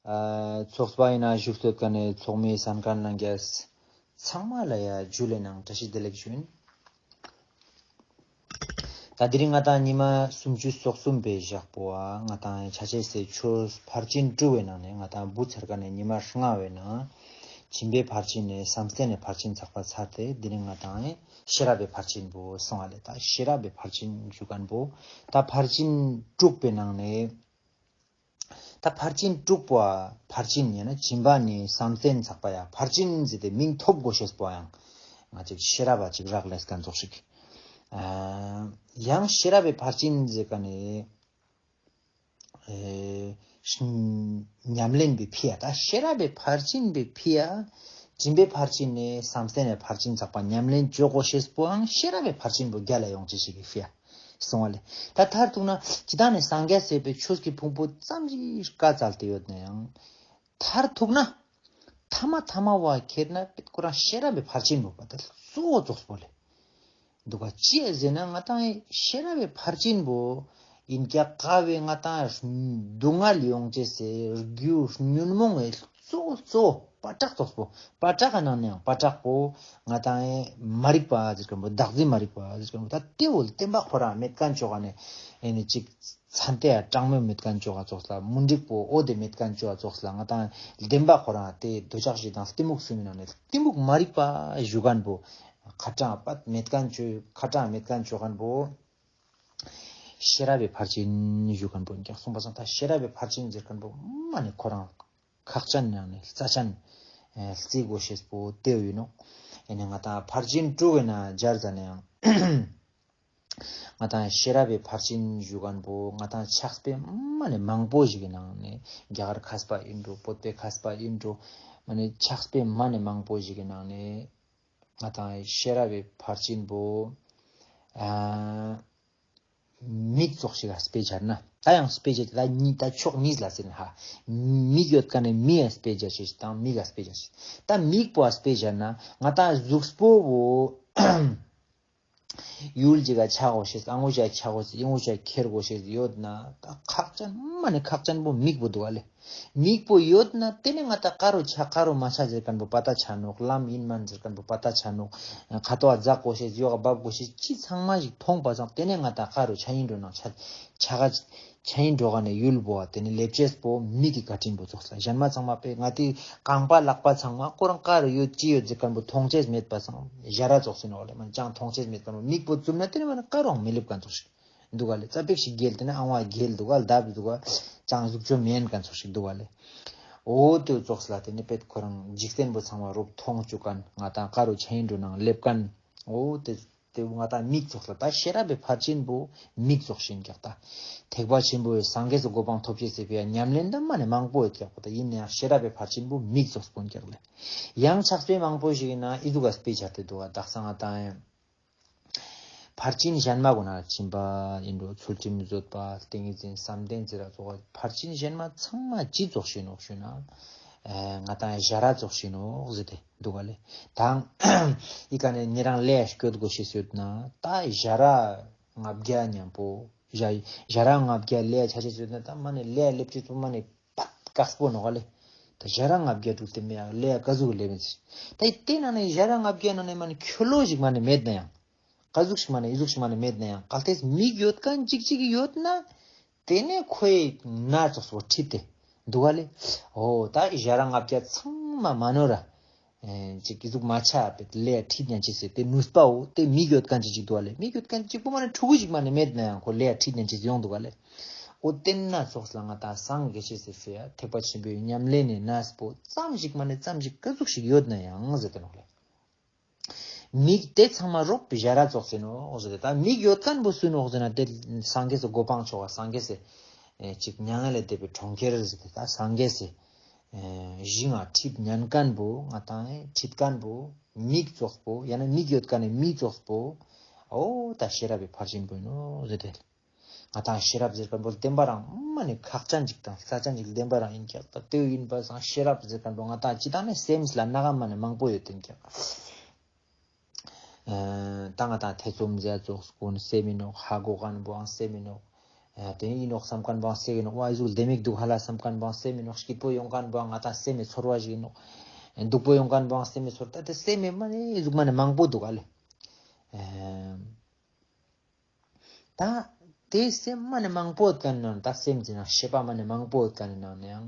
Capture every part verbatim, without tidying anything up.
ཨ་ཚོགས་པ་ཡིན་ན་བཞུགས་སྡོད་མཁན་ནི་ཚོགས་མི་གསན་མཁན་རྣམས་ཀྱི་ཚང་མ་ལ་ཡ་ཇུ་ལེ་ནང་བཀྲ་ཤིས་བདེ་ལེགས་ཞུ་ཡིན། ད་དེ་རིང་ང་ཏང་ཉི་མ་སུམ་ཅུ་སོ་གསུམ་པའི་ཞག་པོ་ཨ་ང་ཏང་ཆ་ཅེས་སི་ཆོས་ཕར་ཕྱིན་དྲུག་པའི་ནང་ནས་ང་ཏང་བུ་ཚར་མཁན་ནི་ཉི་མ་ལྔ་པའི་ནང་སྦྱིན་པའི་ཕར་ཕྱིན་ནས་བསམ་གཏན་ནི་ཕར་ཕྱིན་ཚག་པ་ཚར་ཏེ་དེ་རིང་ང་ཏང་ཤེས་རབ་པའི་ཕར་ཕྱིན་པོ་སོང་བ་ལེ། ད་ཤེས་རབ་པའི་ཕར་ཕྱིན་ཞུ་མཁན་པོ་ད་ཕར་ཕྱིན་དྲུག་པའི་ནང་ནས། ད་ཕར་ཕྱིན་དྲུག་པོ་ཨ་ཕར་ཕྱིན་ཡང་ན་སྦྱིན་པ་ནི་བསམ་གཏན་ཚག་པ་ཡ་ཕར་ཕྱིན་ཟེར་ཏེ་མིང་ཐོབ་དགོས་ཤེས་པོ་ཡང་ང་ཅིག་ཤེས་རབ་པ་ཅིག་རག་ལས་མཁན་ཙོགས་ཤིག་ཨ་ཡང་ཤེས་རབ་པའི་ཕར་ཕྱིན་ཟེར་མཁན་ནི་ཨེ་ཉམས་ལེན་པའི་ཕི་ཡ། ད་ཤེས་རབ་པའི་ཕར་ཕྱིན་པའི་ཕི་ཡ། སྦྱིན་པའི་ཕར་ཕྱིན་ནས་བསམ་གཏན་ནས་ཕར་ཕྱིན་ཚག་པ་ཉམས་ལེན་བཅོ་དགོས་ཤེས་པོའང་ཤེས་རབ་པའི་ཕར་ཕྱིན་པོ་རྒྱལ་ལ་ཡོང་ཅེས་ཤིག་གི་ཕི་ཡ་སོང་བ་ལེ། ད་མཐར་ཐུག་ན་ཅི་ད་ནས་སངས་རྒྱས་ཟེར་བའི་ཆོས་ཀྱི་ཕུང་པོ་ཙམ་ཞིག་བཀའ་སྩལ་ཏེ་ཡོད་ན་ཡང་མཐར་ཐུག་ན་ཐ་མ་ཐ་མ་བ་ཁྱེར་ན་ཁོ་རང་ཤེས་རབ་པའི་ཕར་ཕྱིན་པོ་པ་ད་གཙོ་བོ་ཙོགས་པོ་ལེ། འདུག་ག་ཅི་ཟེར་ན་ང་ཏང་ཤེས་རབ་པའི་ཕར་ཕྱིན་པོ་ཡིན་ཀྱག་ཀ་བས་ང་ཏང་སྡུག་བསྔལ་ཡོང་ཅེས་སི་རྒྱུ་ཉོན་མོངས་ཀྱི་གཙོ་གཙོ་བོ་པ་ཏྲག་ཙོགས་པོ། པ་ཏྲག་གི་ནང་ནས་ཡང་པ་ཏྲག་པོ་ང་ཏང་མ་རིག་པ་ཟེར་མཁན་པོ་བདག་འཛིན་མ་རིག་པ་ཟེར་མཁན་པོ་ད་དེ་བོ་བདེན་པ་ཁོ་རང་མེད་མཁན་ཅོ་ག་ནས་ཨེ་ནི་ཅིག་ཚན་ཏེ་ཡ་གྲང་མོ་མེད་མཁན་ཅོ་ག་ཙོགས་ལ་མུན་དིག་པོ་འོ་དེ་མེད་མཁན་ཅོ་ག་ཙོགས་ལ་ང་ཏང་བདེན་པ་ཁོ་རང་དེ་འདོད་ཆགས་ཞེ་སྡང་གཏི་མུག་གསུམ་མི་ནང་ནས་གཏི་མུག་མ་རིག་པ་ཞུ་མཁན་པོ། ཁ་གྲངས་པ་མེད་མཁན་ཅོ་ཁ་གྲངས་མེད་མཁན་ཅོ་མཁན་པོ། ཤེས་རབ་པའི་ཕར་ཕྱིན་ཞུ་མཁན་པོ་ཡིན་ཀྱག་སོང་པ་སང་ད་ཤེས་རབ་པའི་ཕར་ཕྱིན་ཟེར་མཁན་པོ་མ་ནི་ཁོ་རང་ཁག་ཅན་ནང་ནས་རྩ་ཅན་རྩི་དགོས་ཤེས་པོ་དེ་ཡིན་ནོག་ཡིན་ནའང་ང་ཏང་ཕར་ཕྱིན་དྲུག་གི་ནང་སྦྱར་ཙ་ན་ཡང་ང་ཏང་ཤེས་རབ་པའི་ཕར་ཕྱིན་ཞུ་མཁན་པོ་ང་ཏང་ཕྱག་དཔེ་མ་ནི་མང་པོ་ཞིག་གི་ནང་ནས་རྒྱ་གར་མཁས་པ་ཡིན་འགྲོ་བོད་པའི་མཁས་པ་ཡིན་འགྲོ་མ་ནི་ཕྱག་དཔེ་མ་ནི་མང་པོ་ཞིག་གི་ནང་ནས་ང་ཏང་ཤེས་རབ་པའི་ཕར་ཕྱིན་པོ་ཨ་མིག་ཙོགས་ཤིག་ག་དཔེ་སྦྱར་ན་ད་ཡང་དཔེ་སྦྱར་ད་གཉིས་ད་ཕྱོགས་གཉིས་ལ་ཟེར་ན་ཧ། མིག་ཡོད་མཁན་ནི་མི་ཡ་དཔེ་སྦྱར་ཤེས་དང་མིག་ག་དཔེ་སྦྱར་ཤེས། ད་མིག་པོ་ཨ་དཔེ་སྦྱར་ན་ང་ཏང་གཟུགས་པོ་བོ་ཡུལ་ཅིག་ག་ཆ་དགོས་ཤེས། ཨ་ངོ་ཅག་ཆ་དགོས་ཤེས། ཨི་ངོ་ཅག་ཁྱེར་དགོས་ཤེས་ཡོད་ན་ད་ཁག་ཅན་མ་ནི་ཁག་ཅན་པོ་མིག་པོ་འདུག་ག་ལེ། མིག་པོ་ཡོད་ན་དེ་ནས་ང་ཏང་ཀ་རུ་ཆ་ཀ་རུ་མ་ཆ་ཟེར་མཁན་པོ་པ་ཏ་ཆ་ནོག་ལམ་ཡིན་མན་ཟེར་མཁན་པོ་པ་ཏ་ཆ་ནོག་ཁ་ཏོ་འཛག་དགོས་ཤེས་ཡོག་འབབ་དགོས་ཤེས་ཅི་ཚང་མ་ཞིག་མཐོང་པ་སང་དེ་ནས་ང་ཏང་ཀ་རུ་ཆ་ཡིན་འགྲོ་ནང་ཆ་ཆ་ག་ཆ་ཡིན་འགྲོ་ག་ནས་ཡུལ་པོ་བ་དེ་ནས་ལེབ་ཅེས་པོ་མིག་གི་བཀའ་དྲིན་པོ་ཙོགས་ལ་གཞན་མ་ཚང་མ་པས་ང་ཏི་རྐང་པ་ལག་པ་ཚང་མ་ཁོ་རང་ཀ་རུ་ཡོད་ཅི་ཡོད་ཟེར་མཁན་པོ་མཐོང་ཅེས་མེད་པ་སང་ཞ་ར་ཙོགས་ཡིན་ནོག་ལེ། མ་ནི་ཅང་མཐོང་ཅེས་མེད་མཁན་པོ་མིག་པོ་བཙུམ་ན་དེ་ནས་མ་ནི་ཀ་རུའང་མི་ལེབ་མཁན་ཙོགས་ཤིག་འདུག་ག་ལེ། ཙ་པིག་ཞིག་རྒྱལ་ཏེ་ན་ཨང་བ་རྒྱལ་འདུག་ག་ལྡབ་འདུག་ག་ཅང་གཟུགས་ཅོ་མེན་མཁན་ཙོགས་ཤིག་འདུག་ག་ལེ། འོ་དེ་ཙོགས་ལ་དེ་ནི་པེད་ཁོ་རང་འཇིག་རྟེན་པོ་ཚང་མ་རོབ་མཐོང་བཅུག་མཁན་ང་ཏང་ཀ་རུ་ཆ་ཡིན་འགྲོ་ནང་ལེབ་མཁན། འོ་དེ་དེ་ང་ཏང་མིག་ཙོགས་ལ་ད་ཤེས་རབ་པའི་ཕར་ཕྱིན་པོ་མིག་ཙོགས་ཤིག་ཡིན་ཀྱག་ད། ཐེག་པ་ཆེན་པོའི་སངས་རྒྱས་སི་གོ་འཕང་ཐོབ་ཅེས་སི་ཕི་ཡ་ཉམས་ལེན་ད་མ་ནི་མང་པོ་ཡོད་ཀྱག་པོ་ད་ཡིན་ནའང་ཤེས་རབ་པའི་ཕར་ཕྱིན་པོ་མིག་ཙོགས་པོ་ཡིན་ཀྱག་ལེ། ཡང་ཕྱག་དཔེ་མང་པོ་ཞིག་ཡིན་ན་ཨི་ཟུག་ག་དཔེ་སྦྱར་ཏེ་འདུག་ག་དག་ས་ང་ཏང་ཡང་། ཕར་ཕྱིན་གཞན་མ་གུན་ན་སྦྱིན་པ་ཡིན་འགྲོ། ཚུལ་ཁྲིམས་བཟོད་པ། ཏིང་ངེ་འཛིན། བསམ་གཏན་ཟེར་ར་ཙོགས། ཕར་ཕྱིན་གཞན་མ་ཚང་མ་ཅི་ཙོགས་ཤིག་ནོག་ཞུ་ན། ཨེ་ང་ཏང་ཞ་ར་ཙོགས་ཤིག་ནོག་ཟེར་ཏེ་འདུག་ག་ལེ། དང་ཨི་ཀ་ནས་ཉེ་རང་ལས་སྐྱོད་དགོས་ཤེས་ཡོད་ན་ད་ཞ་ར་ལྔ་བརྒྱ་མཉམ་པོ། ཞ་ཞ་ར་ལྔ་བརྒྱ་ལས་ཆ་ཤེས་ཡོད་ན་ད་མ་ནི་ལས་ལེབ་ཅེས་ཙོགས་མ་ནི། པད་དཀགས་པོ་ནོག་ལེ། ད་ཞ་ར་ལྔ་བརྒྱ་དྲུག་སྟེ་མེ་ཡང་ལས་ཀ་ཟུག་ལེབ་ཡིན་ཟེར། ད་དེ་ནང་ནས་ཞ་ར་ལྔ་བརྒྱ་ནང་ནས་མ་ནི་ཁྱོ་ལོ་ཞིག་མ་ནི་མེད་ན་ཡང་། ཀ་ཟུག་ཞིག་མ་ནི་ཨི་ཟུག་ཞིག་མ་ནི་མེད་ན་ཡང་གལ་ཏེ་མིག་ཡོད་མཁན་ཅིག་ཅིག་ཡོད་ན། དེ་ནས་ཁོའི་ན་ཙོགས་པོ་ཁྲིད་དེ་འདུག་ག་ལེ། འོ་ད་ཞ་ར་ལྔ་བརྒྱ་ཚང་མ་མ་ནོར་ར། ཨེ་ཅིག་གི་ཟུག་མ་ཆ་བེད་ལས་ཁྲིད་ཉན་ཅི་ཟེར་ཏེ་ནུས་པའོ་དེ་མིག་ཡོད་མཁན་ཅིག་ཅིག་འདུག་ག་ལེ། མིག་ཡོད་མཁན་ཅིག་པོ་མ་ནི་ཕྲུ་གུ་ཅིག་མ་ནི་མེད་ན་ཡང་ཁོ་ལས་ཁྲིད་ཉན་ཅི་ཟེར་ཡོང་འདུག་ག་ལེ། འོ་དེ་ན་ཙོགས་ལ་ང་ཏང་སངས་རྒྱས་ཤེས་སི་ཕི་ཡ་ཐེག་པ་ཆེན་པོའི་ཉམས་ལེན་ནི་ནས་པོ་ཙམ་ཞིག་མ་ནི་ཙམ་ཞིག་ཀ་ཟུག་ཞིག་ཡོད་ན་ཡང་ཟེར་ཏེ་ནོག་ལེ། མིག་དེ་ཚང་མ་རོབ་ཞ་ར་ཙོགས་ཟེར་ནོག་ཟེར་ཏེ་ད་མིག་ཡོད་མཁན་པོ་སུ་ནོག་ཟེར་ན་དེ་སངས་རྒྱས་སི་གོ་འཕང་མཆོག་ག་སངས་རྒྱས་སི་ཨེ་ཅིག་མྱ་ངན་ལས་འདས་པའི་གྲོང་ཁྱེར་ཟེར་ཏེ་ད་སངས་རྒྱས་སི་ཨེ་ཞིང་ང་ཁྲིད་ཉན་མཁན་པོ་ང་ཏང་ཨེ་ཁྲིད་མཁན་པོ་མིག་ཙོགས་པོ་ཡང་ན་མིག་ཡོད་མཁན་ནི་མི་ཙོགས་པོ་འོ་ད་ཤེས་རབ་པའི་ཕར་ཕྱིན་པོ་ཡིན་ནོག་ཟེར་ཏེ། ང་ཏང་ཤེས་རབ་ཟེར་མཁན་པོ་བདེན་པ་རང་མ་ནི་ཁག་ཅན་ཅིག་དང་རྩ་ཅན་ཅིག་བདེན་པ་རང་ཡིན་ཀྱག་ད་དེ་ཡིན་པ་སང་ཤེས་རབ་ཟེར་མཁན་པོ་ང་ཏང་ཅི་ད་ནི་སེམས་ལ་སྣ་ཁ་མ་ནི་མང་པོ་ཡོད་དེ་ཡིན་ཀྱག་ཨེ་ད་ང་ཏང་ཐེ་ཚོམ་ཟེར་ཙོགས་གུན་སེམས་ཡིན་ནོག་ཧ་གོ་མཁན་པོའང་སེམས་ཡིན་ནོག་ཨ་དེ་ནི་ཡིན་ནོག་བསམ་མཁན་བོའང་སེ་ཡིན་ནོག། ཨ་ཨི་ཟུག་ལྡེ་མིག་འདུག་ཧ་ལ་བསམ་མཁན་བོའང་སེམས་ཡིན་ནོག། སྐྱིད་པོ་ཡོང་མཁན་བོའང་ང་ཏང་སེམས་མེད་ཚོར་བ་ཞིག་ཡིན་ནོག། སྡུག་པོ་ཡོང་མཁན་བོའང་སེམས་མེད་ཚོར། ད་དེ་སེམས་མེད་མ་ནི་ཨི་ཟུག་མ་ནི་མང་པོ་འདུག་ཨ་ལེ། ཨེ་ད་དེ་སེམས་མ་ནི་མང་པོ་ཡོད་མཁན་ནང་ད་སེམས་ཀྱི་ནང་ཤེས་པ་མ་ནི་མང་པོ་ཡོད་མཁན་ནང་ནའང་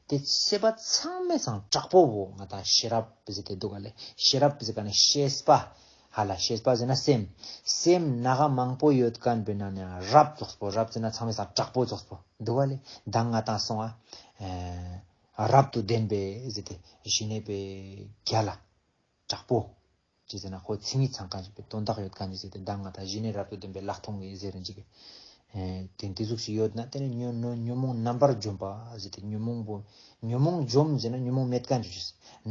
དེ་ཤེས་པ་ཚང་མའི་སང་དྲག་པོ་བོ་ང་ཏང་ཤེས་རབ་ཟེར་ཏེ་འདུག་ག་ལེ། ཤེས་རབ་ཟེར་མཁན་ནི་ཤེས་པ་ཧ་ལ་ཤེས་པ་ཟེར་ན་སེམས་སེམས་སྣ་ཁ་མང་པོ་ཡོད་མཁན་པོའི་ནང་ནའང་རབ་ཙོགས་པོ་རབ་ཟེར་ན་ཚང་མའི་སང་དྲག་པོ་ཙོགས་པོ་འདུག་ག་ལེ། མདང་ང་ཏང་སོང་ཨ་ཨེ་རབ་ཏུ་ལྡན་པའི་ཟེར་ཏེ་ཞི་གནས་པའི་རྒྱལ་ལ་དྲག་པོ། ཅི་ཟེར་ན་ཁོ་མཚན་ཉིད་ཚང་མཁན་ཞིག་པའི་དོན་དག་ཡོད་མཁན་ཞིག་ཟེར་ཏེ་མདང་ང་ཏང་ཞི་གནས་རབ་ཏུ་ལྡན་པའི་ལྷག་མཐོང་གི་ཟེར་རིན་ཅིག། ཨེ་དེ་དེ་ཟུག་ཞིག་ཡོད་ན་དེ་ནི་ཉོན་ཉོན་ཉོན་མོངས་རྣམ་པར་འཇོམས་པ་ཟེར་ཏེ་ཉོན་མོངས་པོ་ཉོན་མོངས་འཇོམས་ཟེར་ན་ཉོན་མོངས་མེད་མཁན་ཞིག།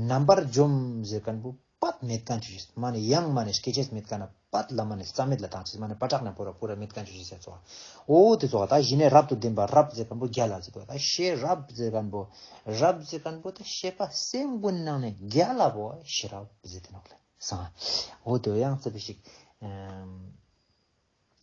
རྣམ་པར་འཇོམས་ཟེར་མཁན་པོ་པད་མེད་མཁན་ཞིག། མ་ནི་ཡང་མ་ནི་སྐྱེ་ཅེས་མེད་མཁན་ན་པད་ལ་མ་ནི་རྩ་མེད་ལ་བཏང་ཅེས་མ་ནི་པ་ཏྲག་ན་པོ་ར་པོ་ར་མེད་མཁན་ཞིག་ཟེར་ཚོ། འོ་དེ་ཚོ་ད་ཞི་གནས་རབ་ཏུ་ལྡན་པ་རབ་ཟེར་མཁན་པོ་རྒྱལ་ལ་ཟེར་དོ། ད་ཤེས་རབ་ཟེར་མཁན་པོ་རབ་ཟེར་མཁན་པོ་ད་ཤེས་པ་སེམས་ཀུན་ནང་ནས་རྒྱལ་ལ་བོ་ཤེས་རབ་ཟེར་ཏེ་ནོག་ལེ། སང་། འོ་དེ་ཡང་ཙི་པི་ཞིག་ཨམ་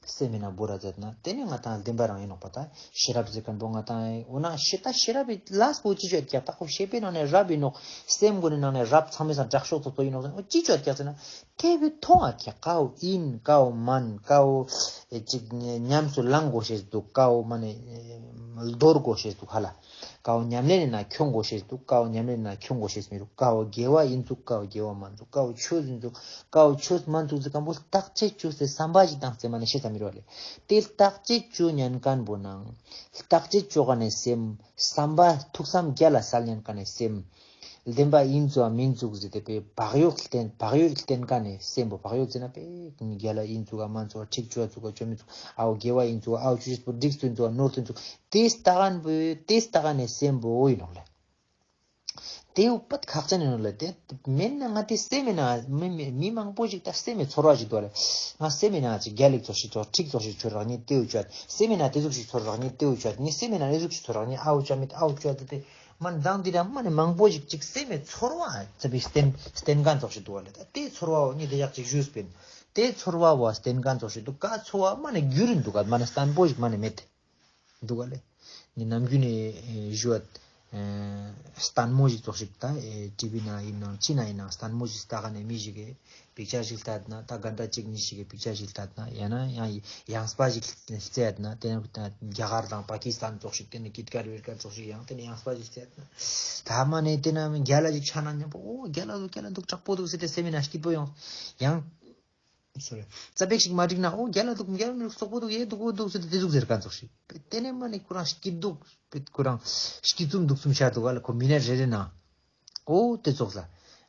སེམས་མེད་ན་བོ་ར་ཟེར་ན་དེ་ནི་ང་ཏང་བདེན་པ་རང་ཡིན་ནོག་པ། ད་ཤེས་རབ་ཟེར་མཁན་པོ་ང་ཏང་འོ་ན་ཤེས་ད་ཤེས་རབ་བི་ལས་པོ་ཅི་ཅོ་ཡོད་ཀྱག། ད་ཁོ་ཤེས་པའི་ནང་ནས་རབ་ཡིན་ནོག། སེམས་ཀུན་ནི་ནང་ནས་རབ་ཚང་མའི་སང་དྲག་ཤོས་ཙོགས་པོ་ཡིན་ནོག་ཟེར་ན་འོ་ཅི་ཅོ་ཡོད་ཀྱག་ཟེར་ན་དེ་བི་མཐོང་ཨ་ཀྱག། ཀ་བོ་ཡིན་ཀ་བོ་མན་ཀ་བོ་ཨེ་ཅིག་ཉམས་སུ་བླང་དགོས་ཤེས་འདུག། ཀ་བོ་མ་ནི་ཨེ་འདོར་དགོས་ཤེས་འདུག་ཧ་ལ། ཀ་བོ་ཉམས་ལེན་ནི་ནང་ཁྱོང་དགོས་ཤེས་འདུག། ཀ་བོ་ཉམས་ལེན་ནི་ནང་ཁྱོང་དགོས་ཤེས་མི་འདུག། ཀ་བོ་དགེ་བ་ཡིན་ཚུག། ཀ་བོ་དགེ་བ་མན་ཚུག། ཀ་བོ་ཆོས་ཡིན་ཚུག། ཀ་བོ་ཆོས་མན་ཚུག་ཟེར་མཁན་པོ་བརྟག་དཔྱད་ཅོས་ཏེ་བསམ་པ་ཞིག་བཏང་སྟེ་མ་ནི་ཤེས་ས་མི་རོ་ལེ། དེ་བརྟག་དཔྱད་ཅོ་ཉན་མཁན་པོ་ནང་བརྟག་དཔྱད་ཅོ་མཁན་ནི་སེམས་བསམ་པ་ཐུགས་བསམ་རྒྱལ་ལ་སལ་ཉན་མཁན་ནི་སེམས་བདེན་པ་ཡིན་ཚུག་མིན་ཚུག་ཟེར་ཏེ་པའི་བག་ཡོད་བསྟེན་བག་ཡོད་བསྟེན་མཁན་ནི་སེམས་པོ་བག་ཡོད་ཟེར་ན་པའི་རྒྱལ་ལ་ཡིན་ཚུག་ག་མན་ཚུག་ག་འགྲིག་ཅོ་ཚུག་ག་ཅོ་མི་ཚུག་ཨའོ་དགེ་བ་ཡིན་ཚུག་ག་ཨའོ་ཆོས་ཅོས་པོ་འགྲིག་སྟོན་ཚུག་ག་ནོར་སྟོན་ཚུག། དེ་ལྟ་མཁན་པོ་དེ་ལྟ་མཁན་ནི་སེམས་པོ་ཡིན་ནོག་ལེ། དེ་བོ་པད་ཁག་ཅན་ཡིན་ནོག་ལེ། དེ་མེད་ན་ང་དེ་སེམས་མེད་ན་མི་མི་མི་མང་པོ་ཞིག་ད་སེམས་མེད་ཚོར་བ་ཞིག་འདུག་ལེ། ང་སེམས་མེད་ན་ཅིག་རྒྱལ་ལེགས་ཚོགས་ཤིག་ཚོགས་ཁྲིག་ཚོགས་ཤིག་ཚོར་རག་ཉེ་དེ་བོ་ཅོ་ཡ། སེམས་མེད་ན་དེ་ཟུག་ཞིག་ཚོར་རག་ཉེ་དེ་བོ་ཅོ་ཡ། ངས་སེམས་མེད་ན་ཨེ་ཟུག་ཞིག་ཚོར་རག་ཉེ་ཨའོ་ཅོ་མེད་ཨའོ་ཅོ་ཡ་དེ་དེ་མ་མདང་འདི་ར་མ་ནི་མང་པོ་ཞིག་ཅིག་སེམས་མེད་ཚོར་བ་ཙ་པིག་བསྟན་བསྟན་མཁན་ཚོགས་ཤིག་འདུག་ལེ། ད་དེ་ཚོར་བ་བོ་ངས་དེ་ཞག་ཅིག་ཞུས་པིན། དེ་ཚོར་བ་བོ་བསྟན་མཁན་ཚོགས་ཤིག་འདུག་ག། ཚོར་བ་མ་ནི་འགྱུར་འདུག་ག་མ་ནི་བརྟན་པོ་ཞིག་མ་ནི་མེད། འདུག་ག་ལེ། ངས་ནམ་རྒྱུན་ནས་ཨེ་ཞུ་བ་ཨེ་ལྟད་མོ་ཞིག་ཙོགས་ཤིག་ད་ཨེ་ཊི་ཝི་ནང་ཡིན་ནང་ཅི་ནང་ཡིན་ནང་ལྟད་མོ་ཞིག་ལྟ་ག་ནས་མི་ཞིག་གིས་པིག་ཅར་ཞིག་ལྟ་ན་ད་ག་འདྲ་ཅིག་མི་ཞིག་གིས་པིག་ཅར་ཞིག་ལྟ་ན་ཡང་ན་ཡང་ཡངས་པ་ཞིག་བཙལ་ན་དེ་ནས་ད་རྒྱ་གར་དང་པ་ཀི་སི་ཐན་ཙོགས་ཤིག་དེ་ནས་ཀིཊ་ཀཊ་ཝིཊ་ཀཊ་ཙོགས་ཤིག་ཡང་དེ་ནས་ཡངས་པ་ཞིག་བཙལ་ན་ད་མ་ནས་དེ་ན་རྒྱལ་ལ་ཞིག་ཆ་ན་མཉམ་པོ་ཨོ་རྒྱལ་ལ་འདུག་རྒྱལ་ལ་འདུག་དྲག་པོ་འདུག་ཟེར་ཏེ་སེམས་མེད་ན་སྐྱིད་པོ་ཡོང་ཡང་། སོ་རེ། ཙ་པིག་ཞིག་མ་འགྲིག་ན་ཨོ་རྒྱལ་ལ་འདུག་རྒྱལ་ལ་འདུག་སོག་པོ་འདུག་ཡེ་འདུག་འོ་འདུག་ཟེར་ཏེ་དེ་ཟུག་ཟེར་མཁན་ཙོགས་ཤིག། དེ་ནས་མ་ནི་ཁོ་རང་སྐྱིད་སྡུག་ཁོ་རང་སྐྱིད་འཛུམ་སྡུག་འཛུམ་ཤར་འདུག་ག་ལེ། ཁོ་མི་ནེ་རེ་རེ་ན་ཨོ་དེ་ཙོགས་ལ་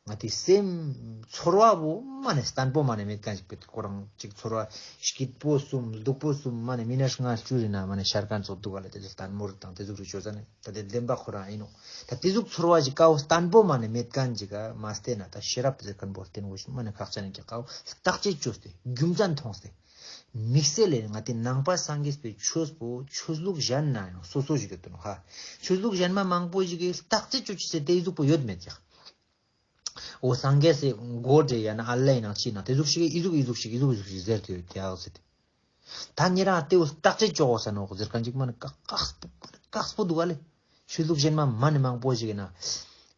ང་དེ་སེམས་ཚོར་བ་བོ་མ་ནི་བརྟན་པོ་མ་ནི་མེད་མཁན་ཞིག་པེ་ཁོ་རང་ཅིག་ཚོར་བ་སྐྱིད་པོ་གསུམ་སྡུག་པོ་གསུམ་མ་ནི་མི་ནེ་ལྔ་བཅུ་རེ་ན་མ་ནི་ཤར་མཁན་ཙོགས་འདུག་ག་ལེ། དེ་ལྟད་མོ་རེ་དང་དེ་ཟུག་རེ་ཅོ་ཙ་ནས། ད་དེ་བདེན་པ་ཁོ་རང་ཡིན་ནོག། ད་དེ་ཟུག་ཚོར་བ་ཞིག་ཀ་བོ་བརྟན་པོ་མ་ནི་མེད་མཁན་ཅིག་ག་མ་བལྟས་ན་ད་ཤེས་རབ་ཟེར་མཁན་བོ་བརྟེན་དགོས་ཤིག་མ་ནི་ཁག་ཅན་ཡིན་ཀྱག། ཀ་བོ་བརྟག་དཔྱད་བཅོས་ཏེ་རྒྱུ་མཚན་མཐོང་སྟེ་དམིགས་བསལ་ལས་ང་དེ་ནང་པ་སངས་རྒྱས་པའི་ཆོས་པོ་ཆོས་ལུགས་གཞན་ན་ཡང་སོ་སོ་ཞིག་ཡོད་དོ་ནོག་ཧ། ཆོས་ལུགས་གཞན་མ་མང་པོ་ཞིག་གིས་བརྟག་དཔྱད་བཅོས་ཅི་ཟེར་དེ་ཟུག་པོ་ཡོད་མེད་ཀྱག། འོ་སངས་རྒྱས་སི་མགོ་འདྲེ་ཡང་ན་ཨ་ལ་ཡིན་ནང་ཅི་ན་དེ་ཟུག་ཞིག་ཨི་ཟུག་ཨི་ཟུག་ཞིག་ཨི་ཟུག་ཨི་ཟུག་ཞིག་ཟེར་དེ་ཡོད་ཀྱག་ཟེར་ཏེ། ད་ཉེ་རང་དེ་བོ་བརྟག་དཔྱད་བཅོ་དགོས་ས་ནོག་ཟེར་མཁན་ཅིག་མ་ནི་ཀག་ཀག་སྤོ་ཀག་སྤོ་འདུག་ག་ལེ། ཆོས་ལུགས་གཞན་མ་མ་ནི་མང་པོ་ཞིག་ཡིན་ན།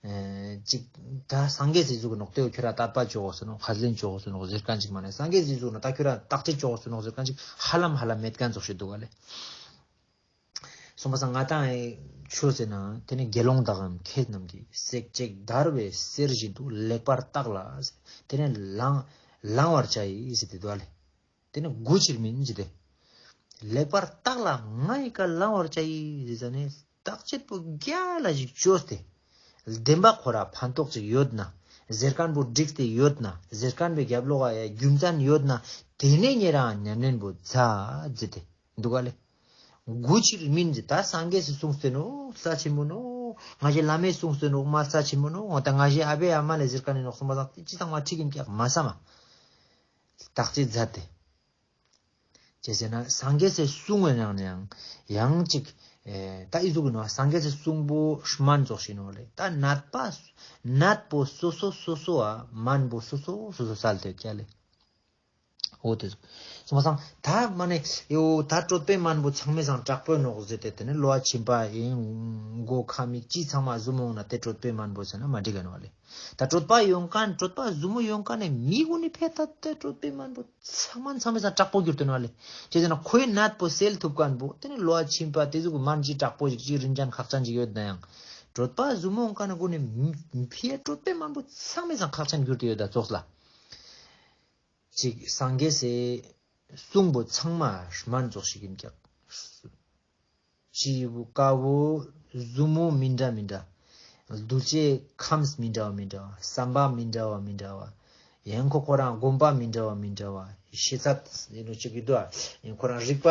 ཨེ་ཅིག་ད་སངས་རྒྱས་སི་ཟུག་ནོག་དེ་བོ་ཁྱོད་རང་དད་པ་བཅོ་དགོས་ས་ནོག་ཁས་ལེན་བཅོ་དགོས་ས་ནོག་ཟེར་མཁན་ཅིག་མ་ནི་སངས་རྒྱས་སི་ཟུག་ནོག་ད་ཁྱོད་རང་བརྟག་དཔྱད་བཅོ་དགོས་ས་ནོག་ཟེར་མཁན་ཅིག་ཧ་ལམ་ཧ་ལམ་མེད་མཁན་ཙོགས་ཤིག་འདུག་ག་ལེ། སོང་པ་སང་ང་ཏང་ཆོས་ཟེར་ན་དེ་ནི་དགེ་སློང་དག་གམ་མཁས་རྣམས་ཀྱིས། བསྲེགས་བཅད་བརྡར་བའི་གསེར་བཞིན་དུ། ལེགས་པར་བརྟགས་ལ་དེ་ནི་བླང་བླང་བར་བྱ་ཡི་ཟེར་ཏེ་འདུག་ག་ལེ། དེ་ནི་དགུ་ཕྱིར་མིན་ཟེར་ཏེ། ལེགས་པར་བརྟགས་ལ་ང་ཡི་ཀ་བླང་བར་བྱ་ཡི་ཟེར་ནས་བརྟག་དཔྱད་པོ་རྒྱལ་ལ་ཞིག་བཅོས་ཏེ། བདེན་པ་ཁོ་ར་ཕན་ཐོགས་ཅིག་ཡོད་ན། ཟེར་མཁན་པོ་འགྲིག་སྟེ་ཡོད་ན། ཟེར་མཁན་པའི་རྒྱབ་ལོགས་ཨ་ཡ་རྒྱུ་མཚན་ཡོད་ན། དེ་ནས་ཉེ་རང་ཉམས་ལེན་པོ་མཛད་ཟེར་ཏེ་འདུག་ག་ལེ། དགུ་ཕྱིར་མིན་ཟེར་ད་སངས་རྒྱས་སི་གསུངས་ཏེ་ནོག་རྩ་ཆེན་པོ་ནོག། ང་ཞའི་བླ་མས་གསུངས་ཏེ་ནོག་མ་རྩ་ཆེན་པོ་ནོག། འོ་ད་ང་ཞའི་ཨ་བའི་ཨ་མ་ལས་ཟེར་མཁན་ནི་ནོག་གསུངས་པ་དང་དེ་ཅི་ཚང་མ་ཁྲིག་ཡིན་ཀྱག་མ་བསམ་མ། བརྟག་དཔྱད་མཛད་དེ། ཅི་ཟེར་ན་སངས་རྒྱས་སི་གསུང་བའི་ནང་ནས་ཡང་ཡང་ཅིག་ཨེ་ད་ཨི་ཟུག་ཡིན་ནོག། སངས་རྒྱས་སི་གསུང་པོ་སྨན་ཙོགས་ཤིག་ནོག་ལེ། ད་ནད་པ་ནད་པོ་སོ་སོ་སོ་སོ་ཨ་སྨན་པོ་སོ་སོ་སོ་སོ་སལ་ཏེ་ཡོད་ཀྱག་ལེ། འོ་དེ་ཟུག་སོང་པ་སང་ད་མ་ནེ་ཡོ་ད་གྲོད་པའི་སྨན་པོ་ཚང་མའི་སང་དྲག་པོ་ནོག་ཟེར་ཏེ་དེ་ནེ་གློ་བ་མཆིན་པ་ཡིན་མགོ་ཁ་མིག་ཅི་ཚང་མ་ཟུར་མོ་ན་དེ་གྲོད་པའི་སྨན་པོ་ཟེར་ན་མ་འགྲིག་ག་ནོག་ལེ། ད་གྲོད་པ་ཡོང་མཁན་གྲོད་པ་ཟུར་མོ་ཡོང་མཁན་ནི་མི་གུན་ནི་ཕེ་ད་དེ་གྲོད་པའི་སྨན་པོ་ཚང་མ་ཚང་མའི་སང་དྲག་པོ་གྱུར་ཏེ་ནོག་ལེ། ཅི་ཟེར་ན་ཁོའི་ནད་པོ་སེལ་ཐུབ་མཁན་པོ་དེ་ནེ་གློ་བ་མཆིན་པ་དེ་ཟུག་གི་སྨན་ཅི་དྲག་པོ་ཞིག་ཅི་རིན་ཅན་ཁག་ཅན་ཞིག་ཡོད་ན་ཡང་གྲོད་པ་ཟུར་མོ་ཡོང་མཁན་ནི་གུན་ནི་ཕེ་གྲོད་པའི་སྨན་པོ་ཚང་མའི་སང་ཁག་ཅན་གྱུར་ཏེ་ཡོད་ད་ཙོགས་ལ། ཅིག་སངས་རྒྱས་སི་གསུང་པོ་ཚང་མ་སྨན་ཙོགས་ཤིག་ཡིན་ཀྱག། ཅི་བོ་ཀ་བོ་ཟུར་མོ་མི་འདྲ་མི་འདྲ། གདུལ་བྱའི་ཁམས་མི་འདྲ་བ་མི་འདྲ་བ། བསམ་པ་མི་འདྲ་བ་མི་འདྲ་བ། ཡང་ཁོ་ཁོ་རང་སྒོམ་པ་མི་འདྲ་བ་མི་འདྲ་བ། ཤེས་ཚད་ཡིན་ནོ་ཅིག་ཡོད་དོ། ཡང་ཁོ་རང་རིག་པ་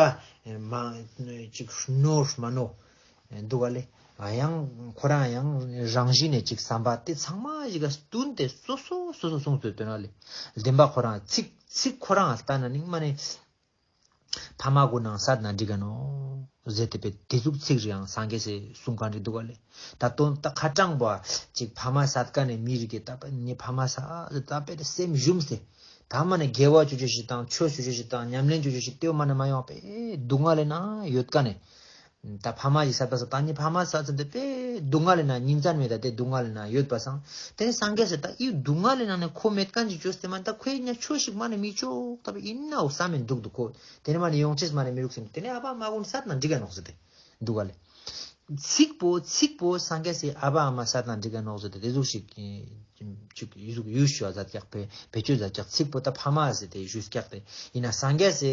མ་ཅིག་རྣོ་མ་རྣོ་འདུག་ག་ལེ། ཡང་ཁོ་རང་ཡང་རང་བཞིན་ནེ་ཅིག་བསམ་པ་དེ་ཚང་མ་ཞིག་ག་བསྟུན་ཏེ་སོ་སོ་སོ་སོ་གསུངས་ཏེ་ཡོད་དོ་ན་ལེ། བདེན་པ་ཁོ་རང་ཚིག་ཚིག་ཁོ་རང་ལྟ་ན་ནིང་མ་ནེ་ཕ་མ་གུན་ནང་སད་ན་འགྲིག་ག་ནོག་ཟེར་ཏེ་པེ་དེ་ཟུག་ཚིག་རེ་ཡང་སངས་རྒྱས་སི་གསུང་མཁན་རེ་འདུག་ག་ལེ། ད་དོན་ད་ཁ་དྲང་པོ་ཅིག་ཕ་མ་སད་མཁན་ནི་མི་རིགས་ཀྱི་ད་པེ་ནི་ཕ་མ་སད་ད་པེ་སེམས་ཞུམ་སྟེ་ད་མ་ནེ་དགེ་བ་ཅོ་ཅེས་ཤིག་དང་ཆོས་ཅོ་ཅེས་ཤིག་དང་ཉམས་ལེན་ཅོ་ཅེས་ཤིག་དེའོ་མ་ནེ་མ་ཡོང་པེ་སྡུག་བསྔལ་ལི་ནང་ཡོད་མཁན་ནི། ད་ཕ་མ་ཞིག་སད་པ་སང་ད་ནི་ཕ་མ་སད་ཟེར་ཏེ་པེ་སྡུག་བསྔལ་ལི་ནང་ཉིན་མཚན་མེད་ད་དེ་སྡུག་བསྔལ་ལི་ནང་ཡོད་པ་སང་། དེ་ནེ་སངས་རྒྱས་སི་ད་ཨི་སྡུག་བསྔལ་ལི་ནང་ནེ་ཁོ་མེད་མཁན་ཅིག་ཅོས་ཏེ་མ་ད་ཁོའི་ཉ་ཆོས་ཤིག་མ་ནེ་མི་ཅོག་ད་པེ་ཡིན་ནའོ་བསམ་མི་འདུག་འདུག་ཁོ། དེ་ནེ་མ་ནེ་ཡོང་ཅེས་མ་ནེ་མི་རུག་སེམས་དེ་ནེ་ཨ་བ་ཨ་མ་གུན་སད་ན་འགྲིག་ག་ནོག་ཟེར་ཏེ་འདུག་ག་ལེ། ཚིག་པོ་ཚིག་པོ་སངས་རྒྱས་སི་ཨ་བ་ཨ་མ་སད་ན་འགྲིག་ག་ནོག་ཟེར་ཏེ་དེ་ཟུག་ཤིག་ཅིག་ཡུ་ཟུག་ཡུ་ཞུ་བ་མཛད་ཀྱག་པེ་བེད་སྤྱོད་མཛད་ཀྱག། ཚིག་པོ་ད་ཕ་མ་ཟེར་ཏེ་ཞུས་ཀྱག་སྟེ་ཡིན་ན་སངས་རྒྱས་སི་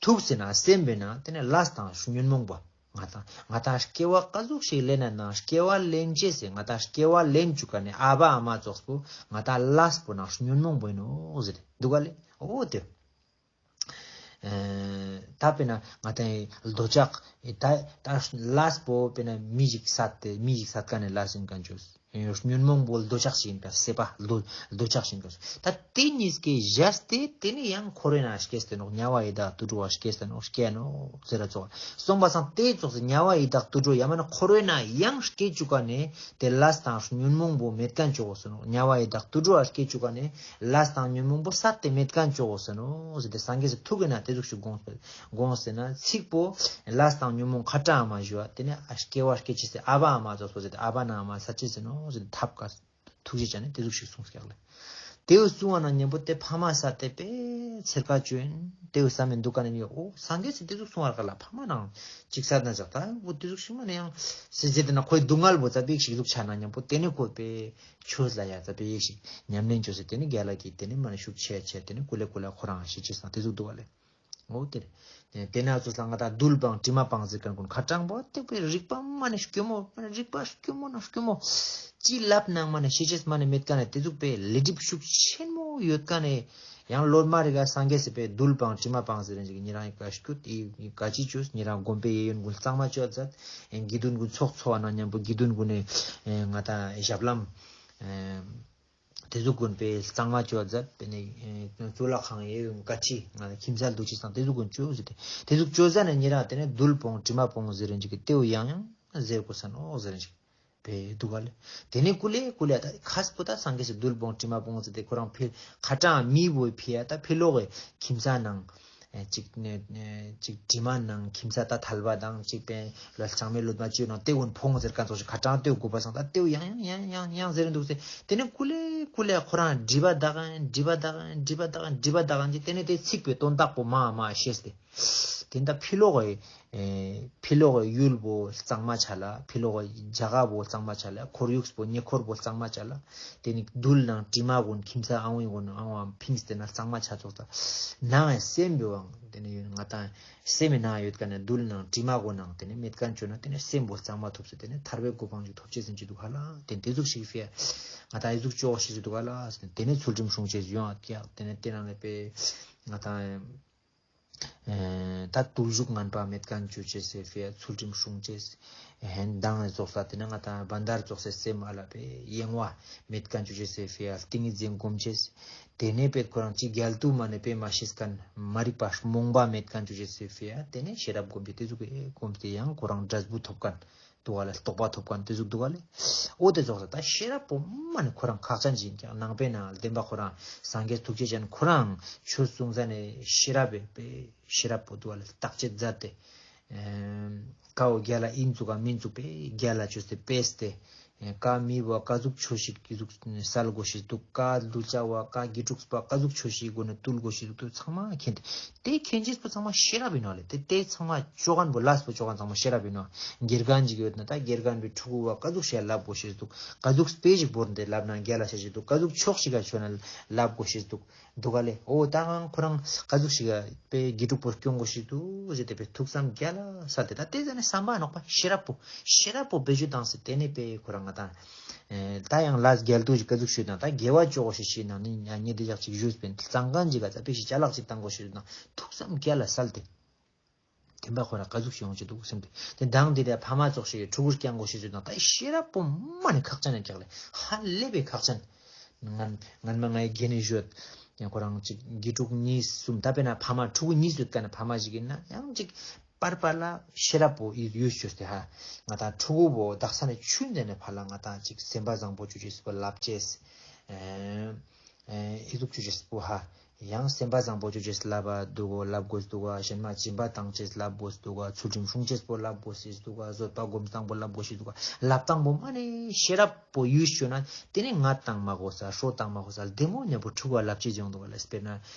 ཐུགས་སི་ནང་སེམས་པའི་ནང་དེ་ནེ་ལས་དང་ཉོན་མོངས་པ། ང་དང་ང་དང་སྐྱེ་བ་ཀ་ཟུག་ཞིག་ལེན་ན་ནང་སྐྱེ་བ་ལེན་ཅེས་སི་ང་དང་སྐྱེ་བ་ལེན་ཅུག་ག་ནེ་ཨ་བ་ཨ་མ་ཙོགས་པོ་ང་དང་ལས་པོ་ནང་ཉོན་མོངས་པོ་ཡིན་ནོག་ཟེར་ཏེ་འདུག་ག་ལེ། འོ་དེ། ཨེ་ད་དཔེར་ན་ང་དང་འདོད་ཆགས་ད་ད་ལས་པོ་དཔེར་ན་མི་ཞིག་སད་དེ་མི་ཞིག་སད་མཁན་ནི་ལས་ཡིན་མཁན་ཅོས། ཉོན་མོངས་པོ་འདོད་ཆགས་ཤིག་ཡིན་པ་སྲེད་པ་འདོད་འདོད་ཆགས་ཤིག་ཡིན་པ། ད་དེ་གཉིས་ཀའི་བཞག་སྟེ་དེ་ནེ་ཡང་འཁོར་བའི་ནང་སྐྱེས་ཏེ་ནོག། དམྱལ་བ་ཡི་དྭགས་དུད་འགྲོ་བ་སྐྱེས་ཏེ་ནོག་སྐྱེ་ནོག་ཟེར་ར་ཙོགས། སོང་པ་སང་དེ་ཙོགས་སི་དམྱལ་བ་ཡི་དྭགས་དུད་འགྲོ་ཡང་མ་ནེ་འཁོར་བའི་ནང་ཡང་སྐྱེ་ཅུག་ག་ནེ་དེ་ལས་དང་ཉོན་མོངས་པོ་མེད་མཁན་ཅོ་གོས་ཟེར་ནོག། དམྱལ་བ་ཡི་དྭགས་དུད་འགྲོ་བ་སྐྱེ་ཅུག་ག་ནེ་ལས་དང་ཉོན་མོངས་པོ་སད་དེ་མེད་མཁན་ཅོ་གོས་ཟེར་ནོག་ཟེར་ཏེ་སངས་རྒྱས་སི་ཐུགས་ཀྱི་ནང་དེ་ཟུག་ཤིག་དགོངས་དགོངས་ཟེར་ན་ཚིག་པོ་ལས་དང་ཉོན་མོངས་ཁ་དྲང་མ་ཞུ་བ་དེ་ནེ་ཨ་སྐྱེ་བ་སྐྱེ་ཅེས་སི་ཨ་བ་ཨ་མ་ཙོགས་པོ་ཟེར་ཏེ་ཨ་བ་ན་ཨ་མ་སད་ཅེས་ཟེར་ནོག་ཟེར་ཏེ་ཐབས་ཀ་ཐུགས་རྗེ་ཅན་ནི་དེ་ཟུག་ཤིག་གསུངས་ཀྱག་ལེ། དེའུ་གསུང་བ་ན་མཉམ་པོ་དེ་ཕ་མ་སད་དེ་པེ་ཚེར་ཀ་ཅོ་ཡིན་དེའུ་བསམ་མི་འདུག་ག་ནེ་མི་འོ་སངས་རྒྱས་སི་དེ་ཟུག་གསུང་བར་ག་ལ་ཕ་མ་ནང་ཅིག་སད་ན་ཟག་ད་འོ་དེ་ཟུག་ཤིག་མ་ནེ་ཡང་སེ་ཟེར་ཏེ་ན་ཁོའི་སྡུག་བསྔལ་བོ་ཙ་པིག་ཤིག་ཟུག་ཆ་ན་མཉམ་པོ་དེ་ནེ་ཁོ་པེ་ཆོས་ལ་ཡ་ཙ་པིག་ཤིག་ཉམས་ལེན་ཅོས་སེ་དེ་ནེ་རྒྱལ་ལ་གི་དེ་ནེ་མ་ནེ་ཤུགས་ཆེ་ཆེ་དེ་ནེ་ཀུ་ལེ་ཀུ་ལེ་ཁོ་རང་ཤེས་ཅེས་སང་དེ་ཟུག་འདུག་ག་ལེ། འོ་དེ་རེད། དེ་ན་ཚོ་ལ་ང་དང་རྡུལ་སྤངས་དྲི་མ་སྤངས་ཟེར་མཁན་ཀུན་ཁ་དྲང་པོ་ཏིག་པེ་རིག་པ་མ་ནེ་སྐྱོ་མོ་མ་ནེ་རིག་པ་སྐྱོ་མོ་ན་སྐྱོ་མོ། ཅི་ལབ་ནང་མ་ནེ་ཤེས་ཅེས་མ་ནེ་མེད་མཁན་ནི་དེ་ཟུག་པེ་ལས་སྒྲིབ་ཤུགས་ཆེན་མོ་ཡོད་མཁན་ནི། ཡང་ལོ་མ་རེ་ག་སངས་རྒྱས་སི་པེ་རྡུལ་སྤངས་དྲི་མ་སྤངས་ཟེར་རེ་ཅིག་ཉེ་རང་ཡི་ག་སྐྱོད་ཡི་ག་ཅི་ཅོས་ཉེ་རང་སྒོམ་པེ་ཡེ་ཡོན་ཀུན་གཙང་མ་ཅོ་མཛད། ཡང་དགེ་འདུན་ཀུན་ཚོགས་འཚོགས་པ་ནང་མཉམ་པོ་དགེ་འདུན་ཀུན་ནི་ང་དང་ཞབས་ལྷམ། དེ་ཟུག་ཀུན་པེ་གཙང་མ་ཅོ་མཛད་པེ་ནེ་གཙུག་ལག་ཁང་ཡེ་ཡོན་ག་ཅི་ང་ཁྱིམ་ཚང་འདུག་ཅི་སང་དེ་ཟུག་ཀུན་ཅོ་ཟེར་ཏེ་དེ་ཟུག་ཅོ་ཟ་ནེ་ཉེ་རང་དེ་ནེ་རྡུལ་སྤངས་དྲི་མ་སྤངས་ཟེར་རེ་ཅིག་གི་དེའུ་ཡང་ཡང་ཟེར་གོས་ས་ནོག་ཟེར་རེ་ཅིག་པེ་འདུག་ག་ལེ། དེ་ནེ་ཀུ་ལེ་ཀུ་ལེ་ད་ཁ་སྤུ་ད་སངས་རྒྱས་སི་རྡུལ་སྤངས་དྲི་མ་སྤངས་ཟེར་ཏེ་ཁོ་རང་ཕི་ཁ་དྲང་མི་བོ་ཕི་ཡ་ད་ཕི་ལོག་གི་ཁྱིམ་ཚང་ནང་ཅིག་ཅིག་དྲི་མ་ནང་ཁྱིམ་ཚང་ད་ཐལ་བ་དང་ཅིག་པེ་ལ་ལྕང་མའི་ལུད་མ་ཅིག་ནང་དེ་ཀུན་ཕོངས་ཟེར་མཁན་ཙོགས་ཤིག་ཁ་དྲང་དེའུ་གོས་པ་སང་ད་དེའུ་ཡང་ཡང་ཡང་ཡང་ཟེར་འདུག་ཟེར། དེ་ནེ་ཀུ་ལེ་ཀུ་ལེ་ཁོ་རང་སྒྲིབ་པ་དག་ཡིན་སྒྲིབ་པ་དག་ཡིན་སྒྲིབ་པ་དག་ཡིན་སྒྲིབ་པ་དག་ཡིན་ཅིག་དེ་ནེ་དེ་ཚིག་པེ་དོན་དག་པོ་མ་མ་ཤེས་ཏེ། དེ་ད་ཕི་ལོག་གི་ཨེ་ཕི་ལོག་གི་ཡུལ་བོ་གཙང་མ་ཆ་ལ། ཕི་ལོག་གི་རྒྱ་གར་བོ་གཙང་མ་ཆ་ལ། ཁོར་ཡུག་པོ་ཉེ་འཁོར་བོ་གཙང་མ་ཆ་ལ། དེ་ནེ་རྡུལ་ནང་དྲི་མ་ཀུན་ཁྱིམ་ཚང་ཨང་བའི་ཀུན་ཨང་བ་ཕིངས་ཏེ་ན་གཙང་མ་ཆ་ཙོགས་ད། ནང་སེམས་བོའང་དེ་ནེ་ཡོད་ང་དང་སེམས་མི་ནང་ཡོད་མཁན་ནི་རྡུལ་ནང་དྲི་མ་ཀུན་ནང་དེ་ནེ་མེད་མཁན་ཅོ་ན་དེ་ནེ་སེམས་བོ་གཙང་མ་ཐོབ་སྟེ་དེ་ནེ་ཐར་པའི་གོ་འཕང་ཅིག་ཐོབ་ཅེས་ཟེར་གྱི་འདུག་ག་ལེ། དེ་དེ་ཟུག་ཤིག་ཕི་ཡ་ང་དང་ཨི་ཟུག་ཅོ་ཤེས་ཀྱི་འདུག་ག་ལེ། དེ་ནེ་ཚུལ་ཁྲིམས་སྲུང་ཅེས་ཡོང་ཡ་དེ་ནེ་དེ་ནང་ནེ་པེ་ང་དང་ཨེ་ད་བརྟུལ་ཞུགས་ངན་པ་མེད་མཁན་ཅོ་ཅེས་སི་ཕི་ཡ་ཚུལ་ཁྲིམས་སྲུང་ཅེས། ཧན་དང་ཙོགས་ས་དེ་ནེ་ང་དང་བན་དར་ཙོགས་སི་སེམས་ཨ་ལ་པེ་གཡེང་བ་མེད་མཁན་ཅོ་ཅེས་སི་ཕི་ཡ་ཏིང་ངེ་འཛིན་སྒོམ་ཅེས། དེ་ནེ་པེ་ཁོ་རང་ཅི་རྒྱལ་དུ་མ་ནེ་པེ་མ་ཤེས་མཁན་མ་རིག་པ་རྨོངས་པ་མེད་མཁན་ཅོ་ཅེས་སི་ཕི་ཡ་དེ་ནེ་ཤེས་རབ་སྒོམ་ཅེས་དེ་ཟུག་གི་སྒོམ་སྟེ་ཡང་ཁོ་རང་འབྲས་བུ་ཐོབ་མཁན། འདུག་ག་ལེ། རྟོགས་པ་ཐོབ་མཁན་དེ་ཟུག་འདུག་ག་ལེ། འོ་དེ་ཙོགས་ལ་ད་ཤེས་རབ་པོ་མ་ནི་ཁོ་རང་ཁག་ཅན་ཅིག་ཡིན་ཀྱག། ནང་པའི་ནང་བདེན་པ་ཁོ་རང་སངས་རྒྱས་ཐུགས་རྗེ་ཅན་ཁོ་རང་ཆོས་གསུང་ས་ནས་ཤེས་རབ་པའི་ཤེས་རབ་པོ་འདུག་ག་ལེ། བརྟག་དཔྱད་མཛད་དེ། ཨེམ། ཀ་བོ་རྒྱལ་ལ་ཨིན་ཙུག་ག་མིན་ཙུག་པའི་རྒྱལ་ལ་ཅོས་ཏེ་པེས་ཏེ། ཀ་མི་བོ་ཀ་ཟུག་ཆོས་ཤིག་གི་ཟུག་སལ་དགོས་ཤེས་འདུག། ཀ་གདུལ་བྱ་བོ་ཀ་དགེ་ཕྲུག་པོ་ཀ་ཟུག་ཆོས་ཤིག་སྒོ་ནས་བཏུལ་དགོས་ཤེས་འདུག། དེ་ཚང་མ་མཁྱེན་ཏེ། དེ་མཁྱེན་ཅེས་པོ་ཚང་མ་ཤེས་རབ་ཡིན་ནོག་ལེ། དེ་དེ་ཚང་མ་ཅོ་མཁན་བོ་ལས་པོ་ཅོ་མཁན་ཚང་མ་ཤེས་རབ་ཡིན་ནོག། དགེ་རྒན་ཅིག་ཡོད་ན་ད་དགེ་རྒན་པའི་ཕྲུ་གུ་བོ་ཀ་ཟུག་ཤིག་ལབ་དགོས་ཤེས་འདུག། ཀ་ཟུག་དཔེ་ཞིག་བོར་ཏེ་ལབ་ན་རྒྱལ་ལ་ཤེས་ཤེས་འདུག། ཀ་ཟུག་ཕྱོགས་ཤིག་ག་ཆོས་ན་ལབ་དགོས་ཤེས་འདུག། འདུག་ག་ལེ། འོ་ད་ཁོ་རང་ཀ་ཟུག་ཞིག་ག་པའི་དགེ་ཕྲུག་པོ་སྐྱོང་དགོས་ཤེས་འདུག་ཟེར་ཏེ་པའི་ཐུགས་བསམ་རྒྱལ་ལ་སལ་ཏེ། ད་དེ་ཟ་ནས་བསམ་པ་ནོག་པ་ཤེས་རབ་པོ། ཤེས་རབ་པོ་བེད་སྤྱོད་བཏང་སྟེ་དེ་ནས་པའི་ཁོ་རང་ང་ད་ཨེ་ད་ཡང་ལས་རྒྱལ་དུ་ཞིག་ཀ་ཟུག་ཞུས་དང་ད་དགེ་བ་ཅོ་དགོས་ཤེས་ཤེས་ནང་ནི་ཉེ་དེ་ཞག་ཅིག་ཞུས་པའི་གཙང་ཁང་ཅིག་ག་ད་པའི་ཞིག་ཅ་ལག་ཅིག་བཏང་དགོས་ཤེས་དང་ཐུགས་བསམ་རྒྱལ་ལ་སལ་ཏེ། དེན་པ་ཁོ་རང་ཀ་ཟུག་ཤིག་ཡོང་ཅེས་འདུག་སེམས་ཏེ། དེ་དང་དེ་དེ་ཕ་མ་ཙོགས་ཤིག་ཕྲུ་གུར་སྐྱང་དགོས་ཤེས་ཟེར་དང་ད་ཤེས་རབ་པོ་མ་ནི་ཁག་ཅན་ཡིན་ཀྱག་ལེ། ཧ་ལས་པའི་ཁག་ཅན། ངན་ངན་མ་ངའི་རྒན་ནི་ཞུས། ཡང་ཁོ་རང་ཅིག་དགེ་ཕྲུག་གཉིས་གསུམ་ད་དཔེར་ན་ཕ་མ་ཕྲུ་གུ་གཉིས་ཡོད་ཀ་ན་ཕ་མ་ཞིག་ཡིན་ན་ཡང་ཅིག་པར་པར་ལ་ཤེས་རབ་པོ་ཡོད་ཡོད་ཅོས་ཏེ་ཧ། ང་དང་ཕྲུ་གུ་བོ་དག་ས་ནས་ཆུན་ཏེ་ནས་ཕར་ལ་ང་དང་ཅིག་སེམས་པ་བཟང་པོ་ཅོ་ཅེས་པོ་ལབ་ཅེས། ཨེ། ཨེ་ཨི་ཟུག་ཅོ་ཅེས་པོ་ཧ། ཡང་སེམས་པ་བཟང་པོ་ཅོ་ཅེས་ལབ་པ་འདུག་གོ་ལབ་དགོས་འདུག་ག། གཞན་མ་སྦྱིན་པ་བཏང་ཅེས་ལབ་དགོས་འདུག་ག། ཚུལ་ཁྲིམས་སྲུང་ཅེས་པོ་ལབ་དགོས་འདུག་ག། བཟོད་པ་སྒོམ་སྟངས་པོ་ལབ་དགོས་ཤེས་འདུག་ག། ལབ་སྟངས་པོ་མ་ནི་ཤེས་རབ་པོ་ཡོད་ཅོ་ན་དེ་ནི་ང་བཏང་མ་དགོས་ས་ཧྲོ་བཏང་མ་དགོས་ས་བདེ་མོ་ཉམ་པོ་ཕྲུ་གུ་ལབ་ཅེས་ཡོང་འདུག་ག་ལེ། དཔེར་ན་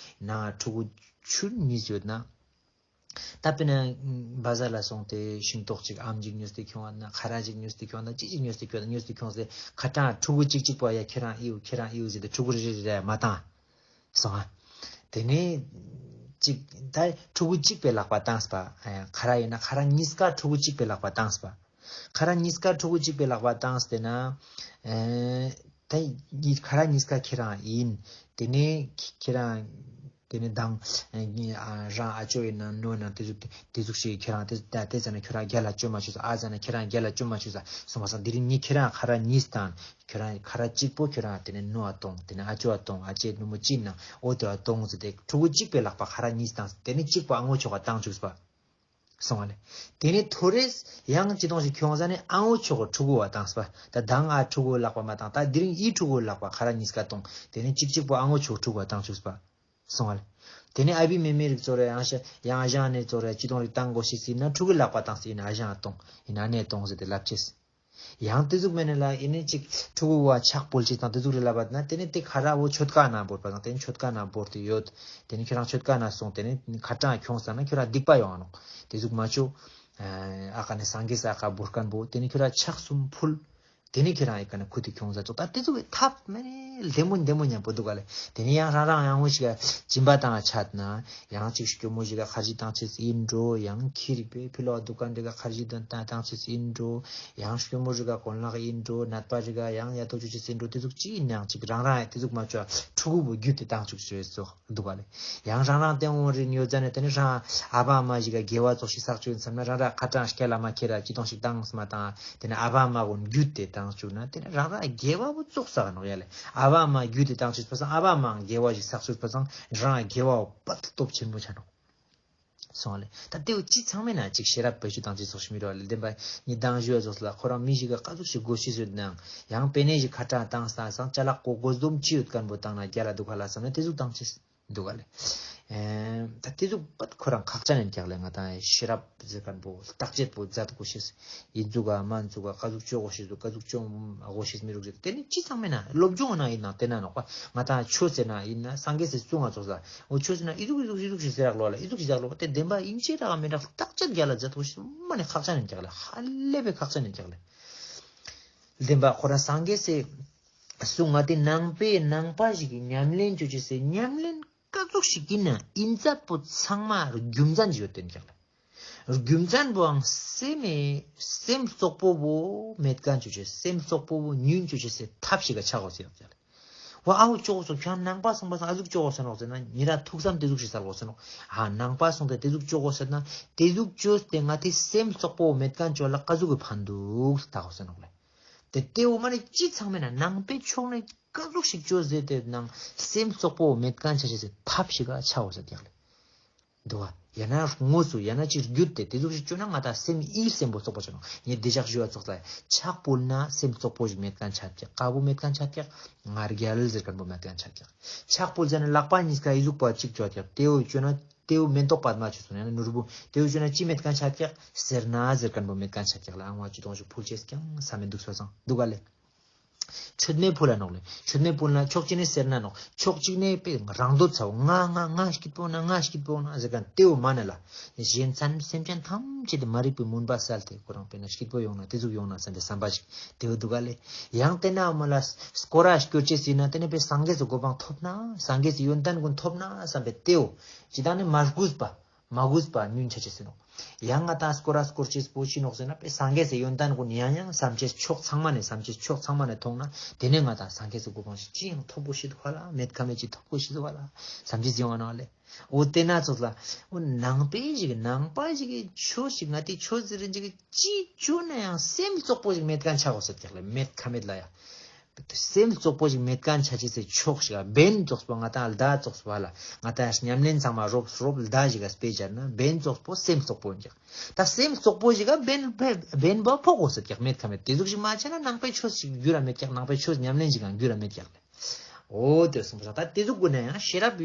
ན་ཕྲུ་གུ་ཆུན་གཉིས་ཡོད་ན། ད་དཔེར་ན་བ་ཟར་ལ་སོང་སྟེ་ཤིང་ཏོག་ཅིག་ཨམ་ཅིག་ཉོས་ཏེ་ཁྱོང་བ་ན་ཁ་ར་ཅིག་ཉོས་ཏེ་ཁྱོང་བ་ན་ཅི་ཅིག་ཉོས་ཏེ་ཁྱོང་བ་ན་ཉོས་ཏེ་ཁྱོངས་ཏེ་ཁ་ཏང་ཕྲུ་གུ་ཅིག་ཅིག་པོ་ཡ་ཁྱེ་རང་ཨིའུ་ཁྱེ་རང་ཨིའུ་ཟེར་ཏེ་ཕྲུ་གུ་རེ་རེ་རེ་མ་བཏང་སོང་ཨ། དེ་ནས་ཅིག་ད་ཕྲུ་གུ་ཅིག་པའི་ལག་པ་བཏངས་པ། ཁ་ར་ཡིན་ན་ཁ་ར་གཉིས་ཀ་ཕྲུ་གུ་ཅིག་པའི་ལག་པ་བཏངས་པ། ཁ་ར་གཉིས་ཀ་ཕྲུ་གུ་ཅིག་པའི་ལག་པ་བཏངས་ཏེ་ན། ཨེ། ད་ཁ་ར་གཉིས་ཀ་ཁྱེ་རང་ཡིན། དེ་ནས་ཁྱེ་རང་། དེ་ནས་དང་། རང་ཨ་ཅོ་ཡིན་ན་ནོ་ན་དེ་ཟུག་དེ་ཟུག་ཞིག་ཁྱེ་རང་དེ་དེ་ཟ་ན་ཁྱོ་རང་རྒྱལ་ལ་ཅོ་མ་ཆུག་ས། ཨ་ཟ་ན་ཁྱེ་རང་རྒྱལ་ལ་ཅོ་མ་ཆུག་ས་སོང་པ་སང་དེ་རིང་ངས་ཁྱེ་རང་ཁ་ར་གཉིས་བཏང་། ཁྱོ་རང་ཁ་ར་གཅིག་པོ་ཁྱོ་རང་དེ་ནས་ནོ་ཨ་གཏོང་། དེ་ནས་ཨ་ཅོ་ཨ་གཏོང་། ཨ་ཅེ་ནུ་མོ་ཅི་ན་ཨོ་དེ་ཨ་གཏོང་ཟེར་ཏེ་ཕྲུ་གུ་གཅིག་པའི་ལག་པ་ཁ་ར་གཉིས་བཏང་། དེ་ནས་གཅིག་པོ་ཨ་ངོ་ཆོག་ག་བཏང་ཆུག་ས། སོང་བ་ལེ། དེ་ནས་ཐོ་རེས་ཡང་ཅི་གཏོང་ཞིག་ཁྱོང་ས་ནས་ཨ་ངོ་ཆོག་གི་ཕྲུ་གུ་བ་བཏང་སྤ། ད་དང་ཨ་ཕྲུ་གུ་ལག་པ་མ་བཏང་། ད་དེ་རིང་ཨི་ཕྲུ་གུ་ལག་པ་ཁ་ར་གཉིས་ཀ་གཏོང་། དེ་ནས་གཅིག་གཅིག་པོ་ཨ་ངོ་ཆོག་ཕྲུ་གུ་བ་བཏང་ཆུག་སྤ། སོང་བ་ལེ། དེ་ནས་ཨ་བི་མེ་མེ་རིག་ཙོགས་རེ་ཡང་ཤ་ཡང་ཨ་ཞང་ནས་ཙོགས་རེ་ཅི་གཏོང་རིག་བཏང་དགོས་ཤེས་ཟེར་ན་ཕྲུ་གུ་ལག་པ་བཏང་ཟེར་ན་ཨ་ཞང་ཨ་གཏོང་ཡིན་ན་ཨ་ནེ་གཏོང་ཟེར་ཏེ་ལབ་ཅེས། ཡང་དེ་ཟུག་མེད་ན་ལ་ཨེ་ནི་ཅིག་ཕྲུ་གུ་བ་ཕྱག་ཕུལ་ཅེས་དང་དེ་ཟུག་རེ་ལབ་པ་ན་དེ་ནི་དེ་ཁ་ར་བོ་མཆོད་ཁང་ན་བོར་པ་དང་དེ་ནི་མཆོད་ཁང་ན་བོར་ཏེ་ཡོད། དེ་ནི་ཁྱོ་རང་མཆོད་ཁང་ན་སོང་དེ་ནི་ཁ་ཏང་ཁྱོང་ས་ན་ཁྱོ་རང་སྡིག་པ་ཡོང་ང་ནོག། དེ་ཟུག་མ་ཆོ། ཨ་ཀ་ནི་སངས་རྒྱས་ས་ཨ་ཀ་བོར་མཁན་བོ་དེ་ནི་ཁྱོ་རང་ཕྱག་གསུམ་ཕུལ། དེ་ནི་ཁྱོ་རང་ཨེ་ཀ་ནི་ཁུ་དེ་ཁྱོང་ས་ཙོགས་ད་དེ་ཟུག་གི་ཐབས་མེད་ནི་ལྡེ་མོ་ལྡེ་མོ་མཉམ་པོ་འདུག་ག་ལེ། དེ་ནི་ཡང་རང་རང་ཡང་ངོ་ཞིག་ག་སྦྱིན་པ་བཏང་ཆ་ན། ཡང་ཅིག་སྐྱོ་མོ་ཞིག་ག་ཁར་ཇི་བཏང་ཅེས་ཡིན་འགྲོ། ཡང་ཁྱི་རིག་པའི་ཕི་ལོག་འདུག་ག་འདི་ག་ཁར་ཇི་བཏང་བཏང་ཅེས་ཡིན་འགྲོ། ཡང་སྐྱོ་མོ་རིག་ག་གོན་ལག་ཡིན་འགྲོ། ནད་པ་རིག་ག་ཡང་ཡ་ཏོ་ཅོ་ཅེས་ཡིན་འགྲོ། དེ་ཟུག་ཅི་ཡིན་ནའང་ཅིག་རང་རང་ཡ་དེ་ཟུག་མ་ཅོ་ཕྲུ་གུ་བོ་རྒྱུད་དེ་བཏང་ཅུག་ཅེས་ཙོགས་འདུག་ག་ལེ། ཡང་རང་རང་སྟེང་འོང་རིན་ཡོད་ཙ་ནས་དེ་ནི་རང་ཨ་བ་ཨ་མ་ཞིག་ག་དགེ་བ་ཙོགས་ཤིག་བསགས་ཅུག་ཡིན་བསམ་ན་རང་རང་ཁ་ཏང་སྐྱེ་ལ་མ་ཁྱེར་ར་ཅི་གཏོང་ཞིག་བཏང་སྨ་བཏང་། དེ་ནས་ཨ་བ་ཨ་མ་གུན་རྒྱུད་དེ་བཏང་བཅུག་ན་དེ་ནས་རང་རང་དགེ་བ་བོ་ཙོགས་བསགས་ནོག་ཡ་ལེ། ཨ་བ་ཨ་མ་རྒྱུད་དེ་བཏང་བཅུག་པ་སང་ཨ་བ་ཨ་མའང་དགེ་བ་ཞིག་བསགས་བཅུག་པ་སང་རང་དགེ་བ་བོ་སྟོབས་ཆེན་པོ་ཆ་ནོག། སོང་ལེ། ད་དེ་བོ་ཅི་ཚང་མེད་ན་ཅིག་ཤེས་རབ་བེད་སྤྱོད་བཏང་ཅེས་ཙོགས་ཤིག་མི་རོ་ལེ། བདེན་པ་ཉི་དང་ཞུ་བ་ཙོགས་ལ་ཁོ་རང་མི་ཞིག་ག་ཀ་ཟུག་ཞིག་དགོས་ཤེས་ཡོད་ནའང་ཡང་པེ་ནེ་ཞིག་ཁ་ཏང་བཏང་སྟངས་སང་ཅ་ལག་གོ་དགོས་དོམ་ཅི་ཡོད་མཁན་བོ་བཏང་ན་རྒྱལ་ལ་འདུག་ག་ལ་བསམ་ན་དེ་ཟུག་བཏང་ཅེས། འདུག་ག་ལེ། ཨེ། ད་དེ་ཟུག་པད་ཁོ་རང་ཁག་ཅན་ཡིན་ཀྱག་ལེ། ང་དང་ཤེས་རབ་ཟེར་མཁན་པོ་བརྟག་དཔྱད་པོ་མཛད་དགོས་ཤེས། ཡིན་ཙུག་ག་མན་ཙུག་ག་ཀ་ཟུག་ཅོ་དགོས་ཤེས་ཟུག་ཀ་ཟུག་ཅོ་དགོས་ཤེས་མི་རུག་ཟེར། དེ་ནི་ཅི་ཚང་མེད་ན་སློབ་སྦྱོང་ན་ཡིན་ན་དེ་ན་ནོག་པ། ང་དང་ཆོས་ཟེར་ན་ཡིན་ན་སངས་རྒྱས་སི་གསུང་ང་ཙོགས་ས་འོ་ཆོས་ཟེར་ན་ཨི་ཟུག་ཨི་ཟུག་ཨི་ཟུག་ཞིག་ཟེར་རག་ལོ་ལ་ཨི་ཟུག་ཞིག་ཟེར་རག་ལོ་དེ་བདེན་པ་ཡིན་ཅེས་རག་མི་རག་བརྟག་དཔྱད་རྒྱལ་ལ་མཛད་དགོས་ཤེས་མ་ནི་ཁག་ཅན་ཡིན་ཀྱག་ལེ། ཧ་ལས་པའི་ཁག་ཅན་ཡིན་ཀྱག་ལེ། བདེན་པ་ཁོ་རང་སངས་རྒྱས་སི་གསུང་ང་དེ་ནང་པའི་ནང་པ་ཞིག་གི་ཉམས་ལེན་ཅོ་ཅེས་སི་ཉམས་ལེན་ཀ་ཟུག་ཞིག་ཡིན་ན་ཡིན་ཚད་པོ་ཚང་མ་རྒྱུ་མཚན་ཅིག་ཡོད་དེ་ཀྱག་ལེ། རྒྱུ་མཚན་པོའང་སེམས་སེམས་རྩོག་པོ་བོ་མེད་མཁན་ཅོ་ཅེས་སེམས་རྩོག་པོ་བོ་ཉུང་ཅོ་ཅེས་སི་ཐབས་ཤིག་ག་ཆ་དགོས་ཟེར་ཡོད་ཀྱག་ལེ། བ་ཨའོ་ཅོ་གོས་སོ་ཁྱོད་ནང་པ་སོང་པ་སང་ཨ་ཟུག་ཅོ་གོས་སོ་ནོག་ཟེར་ན་ཉེ་རང་ཐུགས་བསམ་དེ་ཟུག་ཞིག་སལ་གོས་སོ་ནོག། ཨ་ནང་པ་སོང་སྟེ་དེ་ཟུག་ཅོ་གོས་ཟེར་ན་དེ་ཟུག་ཅོས་ཏེ་ང་དེ་སེམས་རྩོག་པོ་མེད་མཁན་ཅོ་ལ་ཀ་ཟུག་གི་ཕན་འདུག་ཟེར་ད་གོས་སོ་ནོག་ལེ། དེ་དེ་འོ་མ་ནི་ཅི་ཚང་མེད་ན་ནང་པའི་ཕྱོགས་ནས་ཀ་ཟུག་ཞིག་ཅོས་ཟེར་ཏེ་ནང་སེམས་རྩོག་པོ་མེད་མཁན་ཆ་ཤེས་སི་ཐབས་ཤིག་ག་ཆ་གོས་ཟེར་ཀྱག་ལེ། འདུག་ག། ཡང་ན་དངོས་སུ་ཡང་ན་ཅིག་བརྒྱུད་དེ་དེ་ཟུག་ཞིག་བཅོས་ན་ང་ཏང་སེམས་ཨི་སེམས་པོ་བཙོག་པོ་ཆ་ནོག། ངས་འདི་ཞག་ཞུ་བ་ཙོགས་ལ་ཕྱག་ཕུལ་ན་སེམས་བཙོག་པོ་ཞིག་མེད་མཁན་ཆ་ཀྱག། དཀར་པོ་མེད་མཁན་ཆ་ཀྱག། ང་རྒྱལ་ཟེར་མཁན་པོ་མེད་མཁན་ཆ་ཀྱག། ཕྱག་ཕུལ་ཟེར་ན་ལག་པ་གཉིས་ཀ་ཨི་ཟུག་པ་གཅིག་བཅོ་ཀྱག། དེ་བོ་བཅོས་ན་དེ་བོ་མེ་ཏོག་པདྨ་བཅོས་སོང་ཡང་ན་ནོར་བུ་དེ་བོ་བཅོས་ན་ཅི་མེད་མཁན་ཆ་ཀྱག། སེར་སྣ་ཟེར་མཁན་པོ་མེད་མཁན་ཆ་ཀྱག་ལ། ཨང་བ་ཅི་དོང་ཞིག་ཕུལ་ཅེས་ཀྱང་ས་མེད་འདུག་སོ་སང་འདུག་ག་ལེ། མཆོད་མེ་ཕུལ་ལ་ནོག་ལེ། མཆོད་མེ་ཕུལ་ན་ཕྱོགས་གཅིག་ནས་སེར་སྣ་ནོག། ཕྱོགས་གཅིག་ནས་པེ་རང་འདོད་ཚ་བོ་ང་ང་ང་སྐྱིད་པོ་ན་ང་སྐྱིད་པོ་ན་ཟེར་མཁན་དེ་བོ་མ་ནེ་ལ། གཞན་སེམས་ཅན་ཐམས་ཅད་དེ་མ་རིག་པའི་མུན་པ་བསལ་ཏེ་ཁོ་རང་པེ་ན་སྐྱིད་པོ་ཡོང་ན་དེ་ཟུག་ཡོང་ན་བསམ་པའི་བསམ་པ་ཞིག་དེ་བོ་འདུག་ག་ལེ། ཡང་དེ་ན་མ་ལ་སྐོར་ར་སྐྱོར་ཅེས་ཡིན་ན་དེ་ནས་པེ་སངས་རྒྱས་སི་གོ་འཕང་ཐོབ་ན་སངས་རྒྱས་སི་ཡོན་ཏན་ཀུན་ཐོབ་ན་བསམ་པའི་དེ་བོ་ཇི་ལྟར་ནི་མ་གུས་པ། མ་གུས་པ་ཉུང་ཆ་ཅེས་ཡིན་ནོག། ཡང་ང་ཏང་སྐོར་ར་སྐོར་ཅེས་པོ་ཅི་ནོག་ཟེར་ན་པེ་སངས་རྒྱས་སི་ཡོན་ཏན་ཀུན་ཡང་ཡང་བསམ་ཅེས་ཕྱོགས་ཚང་མ་ནས་བསམ་ཅེས་ཕྱོགས་ཚང་མ་ནས་མཐོང་ན་དེ་ནས་ང་ཏང་སངས་རྒྱས་སི་གོ་འཕང་ཞིག་ཅི་ཡང་ཐོབ་གོ་ཤེས་འདུག་ག་ལ། མེད་ཁ་མེད་ཅིག་ཐོབ་གོ་ཤེས་འདུག་ག་ལ་བསམ་ཅེས་ཡོང་ང་ནོག་ལེ། འོ་དེ་ན་ཙོགས་ལ་འོ་ནང་པའི་ཞིག་ནང་པ་ཞིག་གི་ཆོས་ཤིག་ང་ཏི་ཆོས་ཟེར་རིན་ཅིག་ཅི་བཅོས་ན་ཡང་སེམས་བཙོག་པོ་ཞིག་མེད་མཁན་ཆ་གོས་ཟེར་ཀྱག་ལེ། མེད་ཁ་མེད་ལ་ཡ། སེམས་བཙོག་པོ་ཞིག་མེད་མཁན་ཆ་ཅེས་སི་ཕྱོགས་ཤིག་ག་བན་ཙོགས་པོ་ང་ཏང་ལྡ་ཙོགས་པོ་ལ་ང་ཏང་ཉམས་ལེན་ཚང་མ་རོབ་རོབ་ལྡ་ཞིག་ག་སྤེ་སྦྱར་ན་བན་ཙོགས་པོ་སེམས་བཙོག་པོ་ཡིན་ཀྱག། ད་སེམས་བཙོག་པོ་ཞིག་ག་བན་བན་བོ་ཕོག་གོས་ཟེར་ཀྱག། མེད་ཁ་མེད་དེ་ཟུག་ཞིག་མ་བྱས་ན་ནང་པའི་ཆོས་ཤིག་འགྱུར་ར་མེད་ཀྱག། ནང་པའི་ཆོས་ཉམས་ལེན་ཞིག་ག་འགྱུར་ར་མེད་ཀྱག་ལེ། འོ་དེ་གསུངས་པ་ད་དེ་ཟུག་གུན་ན་ཡང་ཤེས་རབ་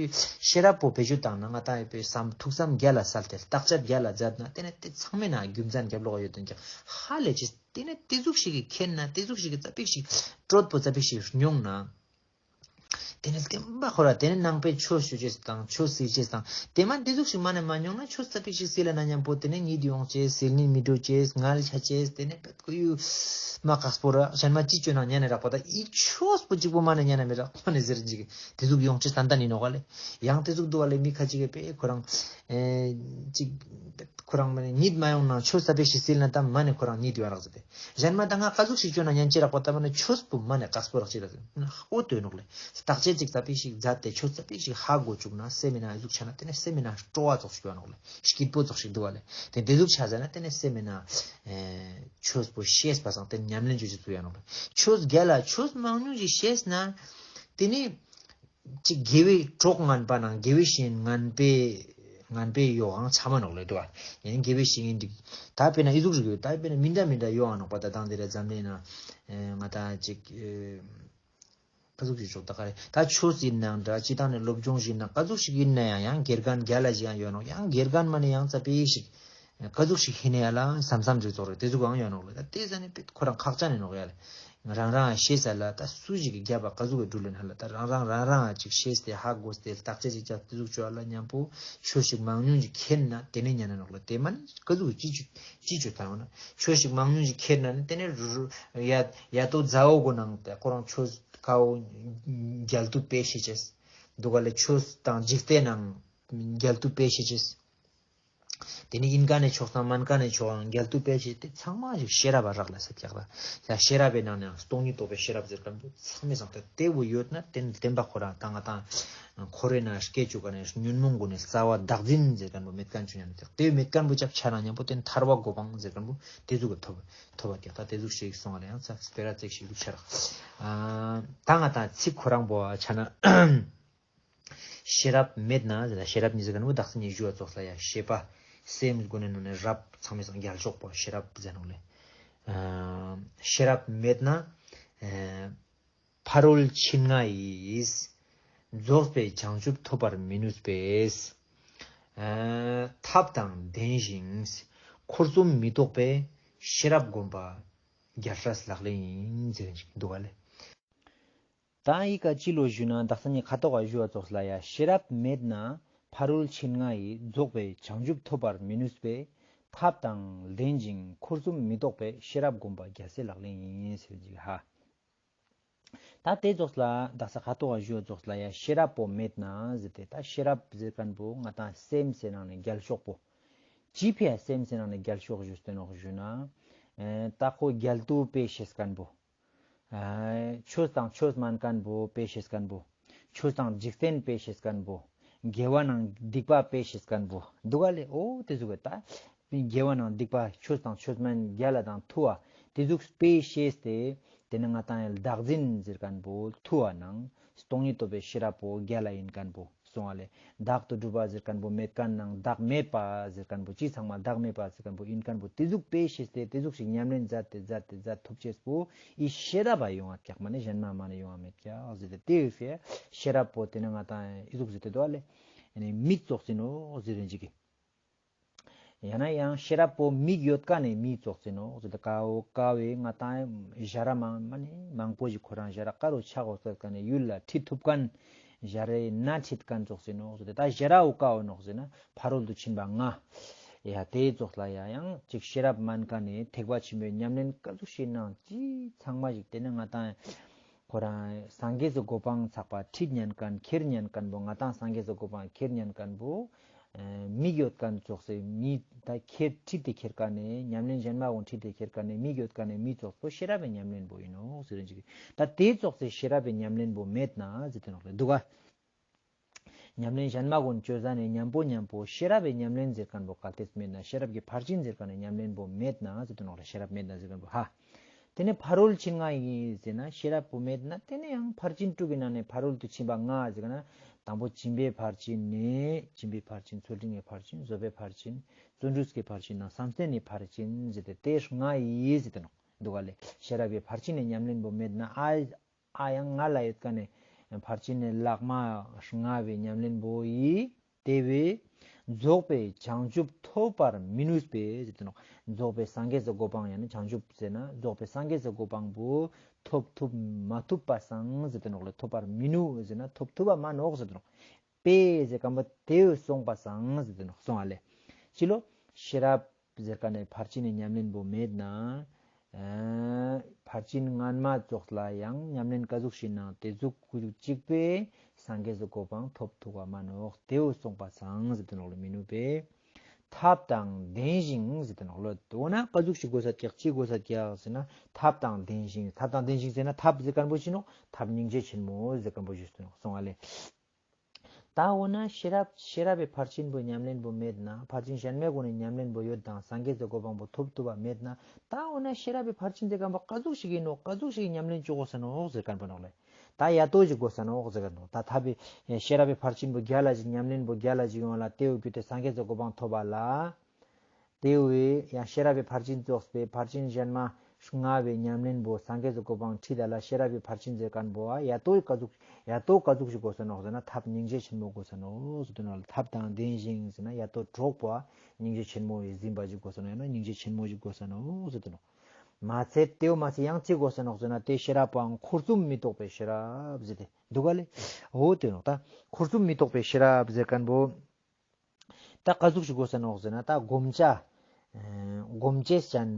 ཤེས་རབ་པོ་བེད་སྤྱོད་བཏང་ན་ང་ཏང་ཡོད་པའི་བསམ་ཐུགས་བསམ་རྒྱ་ལ་སལ་ཏེ་བརྟག་དཔྱད་རྒྱ་ལ་མཛད་ན་དེ་ནས་དེ་ཚང་མའི་ནང་རྒྱུ་མཚན་རྒྱབ་ལོག་ཡོད་དོན་ཀྱང་ཧ་ལས་ཅི། དེ་ནས་དེ་ཟུག་ཞིག་གི་མཁྱེན་ན་དེ་ཟུག་ཞིག་གི་ཙ་པིག་ཞིག་སྤྲོད་པོ་ཙ་པིག་ཞིག་མྱོང་ན། དེ་ནས་བསྟན་པ་ཁོ་ར་དེ་ནས་ནང་པའི་ཆོས་ཞུ་ཅེས་དང་ཆོས་སིལ་ཅེས་དང་དེ་མ་དེ་ཟུག་ཞིག་མ་ནས་མ་མྱོང་ན་ཆོས་ཙ་པིག་ཞིག་སིལ་ལ་ན་མཉམ་པོ་དེ་ནས་གཉིད་ཡོང་ཅེས་སིལ་ནི་མི་འགྲོ་ཅེས་ངལ་ཆ་ཅེས་དེ་ནས་པད་ཁོ་ཡུ་མ་ཁག་སྤོ་ར་གཞན་མ་ཅི་བཅོས་ན་ཉན་ནས་རག་པ་ད་ཨི་ཆོས་པོ་གཅིག་པོ་མ་ནས་ཉན་ན་མི་རག་མ་ནས་ཟེར་ཅིག་དེ་ཟུག་ཡོང་ཅེས་ཏན་ཏན་ཡིན་ནོག་ལེ། ཡང་དེ་ཟུག་འདུག་བ་ལེ་མི་ཁ་ཅིག་གི་པེ་ཁོ་རང་ཨེ་ཅིག་ཁོ་རང་མ་ནས་གཉིད་མ་ཡོང་ན་ཆོས་ཙ་པིག་ཞིག་སིལ་ན་ད་མ་ནས་ཁོ་རང་གཉིད་ཡོང་རག་ཟེར་ཏེ། གཞན་མ་ད་ང་ཀ་ཟུག་ཞིག་བཅོས་ན་ཉན་ཅེས་རག་པ་ད་མ་ནས་ཆོས་པོ་མ་ནས་ཀག་སྤོ་རག་ཅེས་རག་ཟེར། འོ་དོ་ནོག་ལེ། བརྟག་དཔྱད་ཅིག་ཙ་པིག་ཞིག་མཛད་དེ་ཆོས་ཙ་པིག་ཞིག་ཧ་གོ་བཅུག་ན་སེམས་མི་ན་ཨི་ཟུག་ཆ་ན་དེ་ནས་སེམས་མི་ན་སྤྲོ་བ་ཙོགས་ཤིག་ཡོང་ནོག་ལེ། སྐྱིད་པོ་ཙོགས་ཤིག་འདུག་བ་ལེ། དེ་དེ་ཟུག་ཆ་ཟེར་ན་དེ་ནས་སེམས་མི་ན་ཨེ་ཆོས་པོ་ཤེས་པ་སང་དེ་ཉམས་ལེན་བཅོ་ཅེས་ཚུལ་ཡོང་ནོག་ལེ། ཆོས་རྒྱལ་ལ་ཆོས་མང་ཉུང་ཞིག་ཤེས་ན་དེ་ནི། ཅིག་དགེ་བའི་གྲོགས་ངན་པ་ནང་དགེ་བའི་བཤེས་ངན་པའི་ངན་པའི་ཡོག་འང་ཆ་མ་ནོག་ལེ་འདུག་ཨ། ཡང་དགེ་བའི་བཤེས་ངན་འདི་ད་དཔེར་ན་ཨི་ཟུག་ཞིག་ཡོད། ད་དཔེར་ན་མི་འདྲ་མི་འདྲ་ཡོག་འང་ནོག་པ། ད་དང་དེ་ར་འཛམ་གླིང་ན་ང་ད་ཅིག་ཀ་ཟུག་ཞིག་ཆོག་ད་ག་རེ་ད་ཆོས་ཡིན་ནང་འདྲ་སྤྱི་བཏང་ནས་སློབ་སྦྱོང་ཞིག་ཡིན་ན་ཀ་ཟུག་ཞིག་ཡིན་ན་ཡང་ཡང་དགེ་རྒན་རྒྱལ་ལ་ཞིག་ཡང་ཡོད་ནོག། ཡང་དགེ་རྒན་མ་ནས་ཡང་ཙ་པིག་ཞིག་ཀ་ཟུག་ཞིག་ཧི་ནས་ཡ་ལ་བསམ་བསམ་རིག་ཚོགས་རེད། དེ་ཟུག་གང་ཡོད་ནོག་ལེ། ད་དེ་ཟ་ནས་པེ་ཁོ་རང་ཁག་ཅན་ཡིན་ནོག་ཡ་ལེ། རང་རང་ཤེས་ས་ལ་ད་སུ་ཞིག་གི་རྒྱབ་པ་ཀ་ཟུག་གི་འགྲུལ་ལེན་ཧ་ལ་ད་རང་རང་རང་རང་ཅིག་ཤེས་ཏེ་ཧ་གོ་སྟེ་བརྟག་དཔྱད་ཅིག་རྒྱབ་དེ་ཟུག་བཅོ་ལ་མཉམ་པོ་ཆོས་ཤིག་མང་ཉུང་ཅིག་མཁྱེན་ན་དེ་ནས་ཉན་ན་ནོག་ལེ། དེ་མ་ནི་ཀ་ཟུག་ཅི་ཅི་ཅི་བཅོ་ད་འོ་ན་ཆོས་ཤིག་མང་ཉུང་ཅིག་མཁྱེན་ན་ནི་དེ་ནས་རུ་རུ་ཡ་ཡ་ཏོ་ཛ་འོ་གོ་ནང་དེ་ཁོ་རང་ཆོས་ཀ་འོ་རྒྱལ་དུ་དཔེ་ཤེས་ཅེས་འདུག་ག་ལེ། ཆོས་དང་འཇིག་རྟེན་ནང་རྒྱལ་དུ་དཔེ་ཤེས་ཅེས། དེ་ནི་ཨིན་ཀ་ནས་ཆོག་དང་མན་ཀ་ནས་ཆོག་ཡང་རྒྱལ་དུ་དཔེ་ཤེས་དེ་ཚང་མ་ཞིག་ཤེས་རབ་པ་རག་ལ་ཟེར་ཀྱག་ལ། ཡང་ཤེས་རབ་པའི་ནང་ནས་ཡང་སྟོང་ཉིད་རྟོགས་པའི་ཤེས་རབ་ཟེར་མཁན་པོ་ཚང་མའི་སང་ད་དེ་བོ་ཡོད་ན་དེ་ནི་བདེན་པ་ཁོ་རང་ད་ང་ད་འཁོར་བའི་ནང་སྐྱེ་བཅུག་ག་ནས་ཉོན་མོངས་ཀུན་ནི་རྩ་བ་བདག་འཛིན་ཟེར་མཁན་པོ་མེད་མཁན་བཅུག་ཡང་ནི་དེ་མེད་མཁན་པོ་ཅབ་ཆ་ན་མཉམ་པོ་དེ་ནི་ཐར་པ་གོ་འཕང་ཟེར་མཁན་པོ་དེ་ཟུག་གི་ཐོབ་ཐོབ་པ་ཀྱག། ད་དེ་ཟུག་ཞིག་སོང་བ་ལ་ཡང་ཚ་སྤེ་ར་ཙེག་ཞིག་ལུགས་ཆ་རག། ད་ང་ད་ཚིག་ཁོ་རང་པོ་ཆ་ན། ཤེས་རབ་མེད་ན་ཟེར་ལ། ཤེས་རབ་ཉིས་ཟེར་ག་ནི་བོ་དག་ས་ཉིས་ཞུ་བ་ཙོགས་ལ་ཡ་ཤེས་པ་སེམས་སྒོ་ནས་ནང་ནས་རབ་ཚང་མའི་སང་རྒྱལ་ཤོག་པོ་ཤེས་རབ་ཟེར་ནོག་ལེ། ཨ་ཤེས་རབ་མེད་ན་ཨ་ཕ་རོལ་ཕྱིན་ལྔ་ཡིས། རྫོགས་པའི་བྱང་ཆུབ་ཐོབ་པར་མི་ནུས་པས། ཨ་ཐབས་དང་ལྡན་ཞིང་། འཁོར་གསུམ་མི་རྟོག་པའི། ཤེས་རབ་སྒོམ་པ་རྒྱལ་སྲས་ལག་ལེན་ཡིན་ཟེར་ཞིག་འདུག་ག་ལེ། ད་ཡི་ག་ཅི་ལོ་ཞུ་ན་དག་ས་ནི་ཁ་ཐོག་ག་ཞུ་བ་ཙོགས་ལ་ཡ་ཤེས་རབ་མེད་ན་ཕ་རོལ་ཕྱིན་ལྔ་ཡི་རྫོགས་པའི་བྱང་ཆུབ་ཐོབ་པར་མི་ནུས་པས། ཐབས་དང་ལྡན་ཞིང་འཁོར་གསུམ་མི་རྟོག་པས་ཤེས་རབ་སྒོམ་པ་རྒྱལ་སྲས་ལག་ལེན་ཡིན་ཟེར་ཅིག་ཧ། ད་དེ་ཙོགས་ལ་དག་ས་ཁ་ཐོག་ག་ཞུ་བ་ཙོགས་ལ་ཡ་ཤེས་རབ་པོ་མེད་ན་ཟེར་ཏེ་ད་ཤེས་རབ་ཟེར་མཁན་པོ་ང་ཏང་སེམས་སི་ནང་ནས་རྒྱལ་ཤོག་པོ། ཅི་ཕི་ཡ་སེམས་སི་ནང་ནས་རྒྱལ་ཤོག་ཞུས་ཏེ་ནོག་ཞུ་ན། ཨེ་ད་ཁོ་རྒྱལ་དུ་དཔེ་ཤེས་མཁན་པོ། ཨ་ཆོས་དང་ཆོས་མན་མཁན་པོ་དཔེ་ཤེས་མཁན་པོ། ཆོས་དང་འཇིག་རྟེན་དཔེ་ཤེས་མཁན་པོ། དགེ་བ་ནང་སྡིག་པ་དཔེ་ཤེས་མཁན་པོ། འདུག་ག་ལེ། འོ་དེ་ཟུག་གི་ད། དགེ་བ་ནང་སྡིག་པ་ཆོས་དང་ཆོས་མན་རྒྱལ་ལ་དང་ཐུ་བ། དེ་ཟུག་དཔེ་ཤེས་ཏེ། དེ་ནི་ང་ཏང་ཡ་བདག་འཛིན་ཟེར་མཁན་པོ་ཐུ་བ་ནང་སྟོང་ཉིད་རྟོགས་པའི་ཤེས་རབ་པོ་རྒྱལ་ལ་ཡིན་མཁན་པོ། སོང་བ་ལེ། བདག་ཏུ་གྲུབ་པ་ཟེར་མཁན་པོ་མེད་མཁན་ནང་བདག་མེད་པ་ཟེར་མཁན་པོ་ཅི་ཚང་མ་བདག་མེད་པ་ཟེར་མཁན་པོ་ཨིན་མཁན་པོ་དེ་ཟུག་དཔེ་ཤེས་ཏེ་དེ་ཟུག་ཞིག་ཉམས་ལེན་མཛད་དེ་མཛད་དེ་མཛད་ཐུབ་ཅེས་པོ་ཨི་ཤེས་རབ་པ་ཡོང་བ་ཀྱག་མ་ནེ་གཞན་མ་མ་ནེ་ཡོང་བ་མེད་ཀྱག་ཟེར་ཏེ་དེ་ཡོད་ཟེར་ཤེས་རབ་པོ་དེ་ནེ་ང་ཏང་ཨི་ཟུག་ཟེར་ཏེ་འདུག་བ་ལེ། ཨ་ནི་མིག་ཙོགས་ཨིན་ནོག་ཟེར་རེ་འཇིག་གི། ཡང་ན་ཡང་ཤེས་རབ་པོ་མིག་ཡོད་མཁན་ནི་མི་ཙོགས་ཨིན་ནོག་ཟེར་ཏེ་ཀ་བོ་ཀ་བོའི་ང་ཏང་ཞ་ར་མང་མ་ནེ་མང་པོ་ཞིག་ཁོ་རང་ཞ་ར་ཀ་རུ་ཆགས་འོ་ཟེར་མཁན་ནི་ཡུལ་ལ་ཁྲིད་ཐུབ་མཁན་ཞ་རའི་ནང་ཁྲིད་མཁན་ཙོགས་ཨིན་ནོག་ཟེར་ཏེ་ད་ཞ་ར་བོ་ཀ་བོ་ནོག་ཟེར་ན་ཕ་རོལ་ཏུ་ཕྱིན་པ་ལྔ། ཡ་དེ་ཙོགས་ལ་ཡ་ཡང་ཅིག་ཤེས་རབ་མན་མཁན་ནི་ཐེག་པ་ཆེན་པོའི་ཉམས་ལེན་ཀ་ཟུག་ཞིག་ནང་ཅི་ཚང་མ་ཞིག་དེ་ནེ་ང་ཏང་ཁོ་རང་སངས་རྒྱས་སི་གོ་འཕང་ཚགས་པ་ཁྲིད་ཉན་མཁན་ཁྱེར་ཉན་མཁན་པོ་ང་ཏང་སངས་རྒྱས་སི་གོ་འཕང་ཁྱེར་ཉན་མཁན་པོ་ཨ་མིག་ཡོད་མཁན་ཙོགས་སེ་མི་ད་ཁྱེར་ཁྲིད་དེ་ཁྱེར་མཁན་ནི་ཉམས་ལེན་གཞན་མ་གུན་ཁྲིད་དེ་ཁྱེར་མཁན་ནི་མིག་ཡོད་མཁན་ནི་མི་ཙོགས་པོ་ཤེས་རབ་པའི་ཉམས་ལེན་པོ་ཨིན་ནོག་ཟེར་རེ་འཇིག་གི། ད་དེ་ཙོགས་སེ་ཤེས་རབ་པའི་ཉམས་ལེན་པོ་མེད་ན་ཟེར་ཏེ་ནོག་ལེ་འདུག་ག། ཉམས་ལེན་གཞན་མ་གུན་བཅོས་ཟ་ནེ་མཉམ་པོ་མཉམ་པོ་ཤེས་རབ་པའི་ཉམས་ལེན་ཟེར་མཁན་པོ་གལ་ཏེ་མེད་ན་ཤེས་རབ་ཀྱི་ཕར་ཕྱིན་ཟེར་མཁན་ནི་ཉམས་ལེན་པོ་མེད་ན་ཟེར་ཏེ་ནོག་ལེ། ཤེས་རབ་མེད་ན་ཟེར་མཁན་པོ་ཧ། དེ་ནེ་ཕ་རོལ་ཕྱིན་ལྔ་ཡིན་ཟེར་ན་ཤེས་རབ་པོ་མེད་ན་དེ་ནེ་ཡང་ཕར་ཕྱིན་དྲུག་གི་ནང་ནེ་ཕ་རོལ་ཏུ་ཕྱིན་པ་ལྔ་ཟེར་ན་དང་པོ་སྦྱིན་པའི་ཕར་ཕྱིན་ནེ་སྦྱིན་པའི་ཕར་ཕྱིན་ཚུལ་ཁྲིམས་ཀྱི་ཕར་ཕྱིན་བཟོད་པའི་ཕར་ཕྱིན་བརྩོན་འགྲུས་ཀྱི་ཕར་ཕྱིན་ནང་བསམ་གཏན་ནི་ཕར་ཕྱིན་ཟེར་ཏེ་དེ་ལྔ་ཡིན་ཟེར་ཏེ་ནོག་འདུག་ག་ལེ། ཤེས་རབ་པའི་ཕར་ཕྱིན་ནི་ཉམས་ལེན་པོ་མེད་ན་ཨ། ཨ་ཡང་ང་ལ་ཡོད་མཁན་ནི་ཕར་ཕྱིན་ནི་ལྷག་མ་ལྔ་བའི་ཉམས་ལེན་པོ་ཡིས་དེ་བས་རྫོགས་པའི་བྱང་ཆུབ་ཐོབ་པར་མི་ནུས་པས་ཟེར་ཏེ་ནོག། རྫོགས་པའི་སངས་རྒྱས་སི་གོ་འཕང་ཡང་ན་བྱང་ཆུབ་ཟེར་ན་རྫོགས་པའི་སངས་རྒྱས་སི་གོ་འཕང་པོ་ཐོབ་ཐུབ་མ་ཐུབ་པ་སང་ཟེར་ཏེ་ནོག་ལེ། ཐོབ་པར་མི་ནུས་ཟེར་ན་ཐོབ་ཐུབ་པ་མ་ནོག་ཟེར་ཏེ་ནོག། པས་ཟེར་མཁན་པོ་དེ་བས་སོང་པ་སང་ཟེར་ཏེ་ནོག། སོང་བ་ལེ། ཅི་ལོ། ཤེས་རབ་ཟེར་མཁན་ནི་ཕར་ཕྱིན་ནི་ཉམས་ལེན་པོ་མེད་ན། ཨ་ཕར་ཕྱིན་སྔན་མ་ཙོགས་ལ་ཡང་ཉམས་ལེན་ཀ་ཟུག་ཞིག་ནང་དེ་ཟུག་ཀུ་ཟུག་གཅིག་པས་སངས་རྒྱས་སི་གོ་འཕང་ཐོབ་ཐུབ་པ་མ་ནོག། དེ་བས་སོང་པ་སང་ཟེར་ཏེ་ནོག་ལེ། མི་ནུས་པས། ཐབས་དང་ལྡན་ཞིང་ཟེར་ཏེ་ནོག་ལེ། འོ་ན་ཀ་ཟུག་ཞིག་དགོས་ས་ཀྱག་ཅི་དགོས་ས་ཀྱག་ཟེར་ན་ཐབས་དང་ལྡན་ཞིང་། ཐབས་དང་ལྡན་ཞིང་ཟེར་ན་ཐབས་ཟེར་མཁན་པོ་ཅི་ནོག། ཐབས་སྙིང་རྗེ་ཆེན་མོ་ཟེར་མཁན་པོ་ཞུས་ཏེ་ནོག། སོང་བ་ལེ། ད་འོ་ན་ཤེས་རབ་ཤེས་རབ་པའི་ཕར་ཕྱིན་པོ་ཉམས་ལེན་པོ་མེད་ན་ཕར་ཕྱིན་གཞན་མའི་སྒོ་ནས་ཉམས་ལེན་པོ་ཡོད་དང་སངས་རྒྱས་སི་གོ་འཕང་པོ་ཐོབ་ཐུབ་པ་མེད་ན་ད་འོ་ན་ཤེས་རབ་པའི་ཕར་ཕྱིན་ཟེར་མཁན་པོ་ཀ་ཟུག་ཞིག་ཡིན་ནོག། ཀ་ཟུག་ཞིག་ཉམས་ལེན་བཅོ་དགོས་ས་ནོག་ཟེར་མཁན་པོ་ནོག་ལེ། ད་ཡ་ཏོ་ཞིག་དགོས་ས་ནོག་ཟེར་མཁན་ནོག། ད་ཐབས་པའི་ཤེས་རབ་པའི་ཕར་ཕྱིན་པོ་རྒྱལ་ལ་ཞིག་ཉམས་ལེན་པོ་རྒྱལ་ལ་ཞིག་ཡོང་ལ་དེ་བོ་བརྒྱུད་དེ་སངས་རྒྱས་སི་གོ་འཕང་ཐོབ་པ་ལ། དེ་བས་ཡང་ཤེས་རབ་པའི་ཕར་ཕྱིན་ཙོགས་པའི་ཕར་ཕྱིན་གཞན་མ་ལྔ་བའི་ཉམས་ལེན་པོ་སངས་རྒྱས་སི་གོ་འཕང་ཁྲིད་ད་ལ་ཤེས་རབ་པའི་ཕར་ཕྱིན་ཟེར་མཁན་པོ་ཡ་ཏོ་ཀ་ཟུག་ཡ་ཏོ་ཀ་ཟུག་ཞིག་དགོས་ས་ནོག་ཟེར་ན་ཐབས་སྙིང་རྗེ་ཆེན་མོ་དགོས་ས་ནོག་ཟེར་ཏེ་ནོག། ཐབས་དང་ལྡན་ཞིང་ཟེར་ན་ཡ་ཏོ་གྲོགས་པོ་སྙིང་རྗེ་ཆེན་མོ་ཡིས་ཟིན་པ་ཞིག་དགོས་ས་ནོག། ཡང་ན་སྙིང་རྗེ་ཆེན་མོ་ཞིག་དགོས་ས་ནོག་ཟེར་ཏེ་ནོག། མ་ཚད་དེ་བོ་མ་ཚད་ཡང་ཅི་དགོས་ས་ནོག་ཟེར་ན་དེ་ཤེས་རབ་པོའང་འཁོར་གསུམ་མི་རྟོག་པའི་ཤེས་རབ་ཟེར་ཏེ་འདུག་ག་ལེ། འོ་དེ་ནོག། ད་འཁོར་གསུམ་མི་རྟོག་པའི་ཤེས་རབ་ཟེར་མཁན་པོ། ད་ཀ་ཟུག་ཞིག་དགོས་ས་ནོག་ཟེར་ན་ད་སྒོམ་ཆ། ཨ་སྒོམ་ཆེས་ཅན་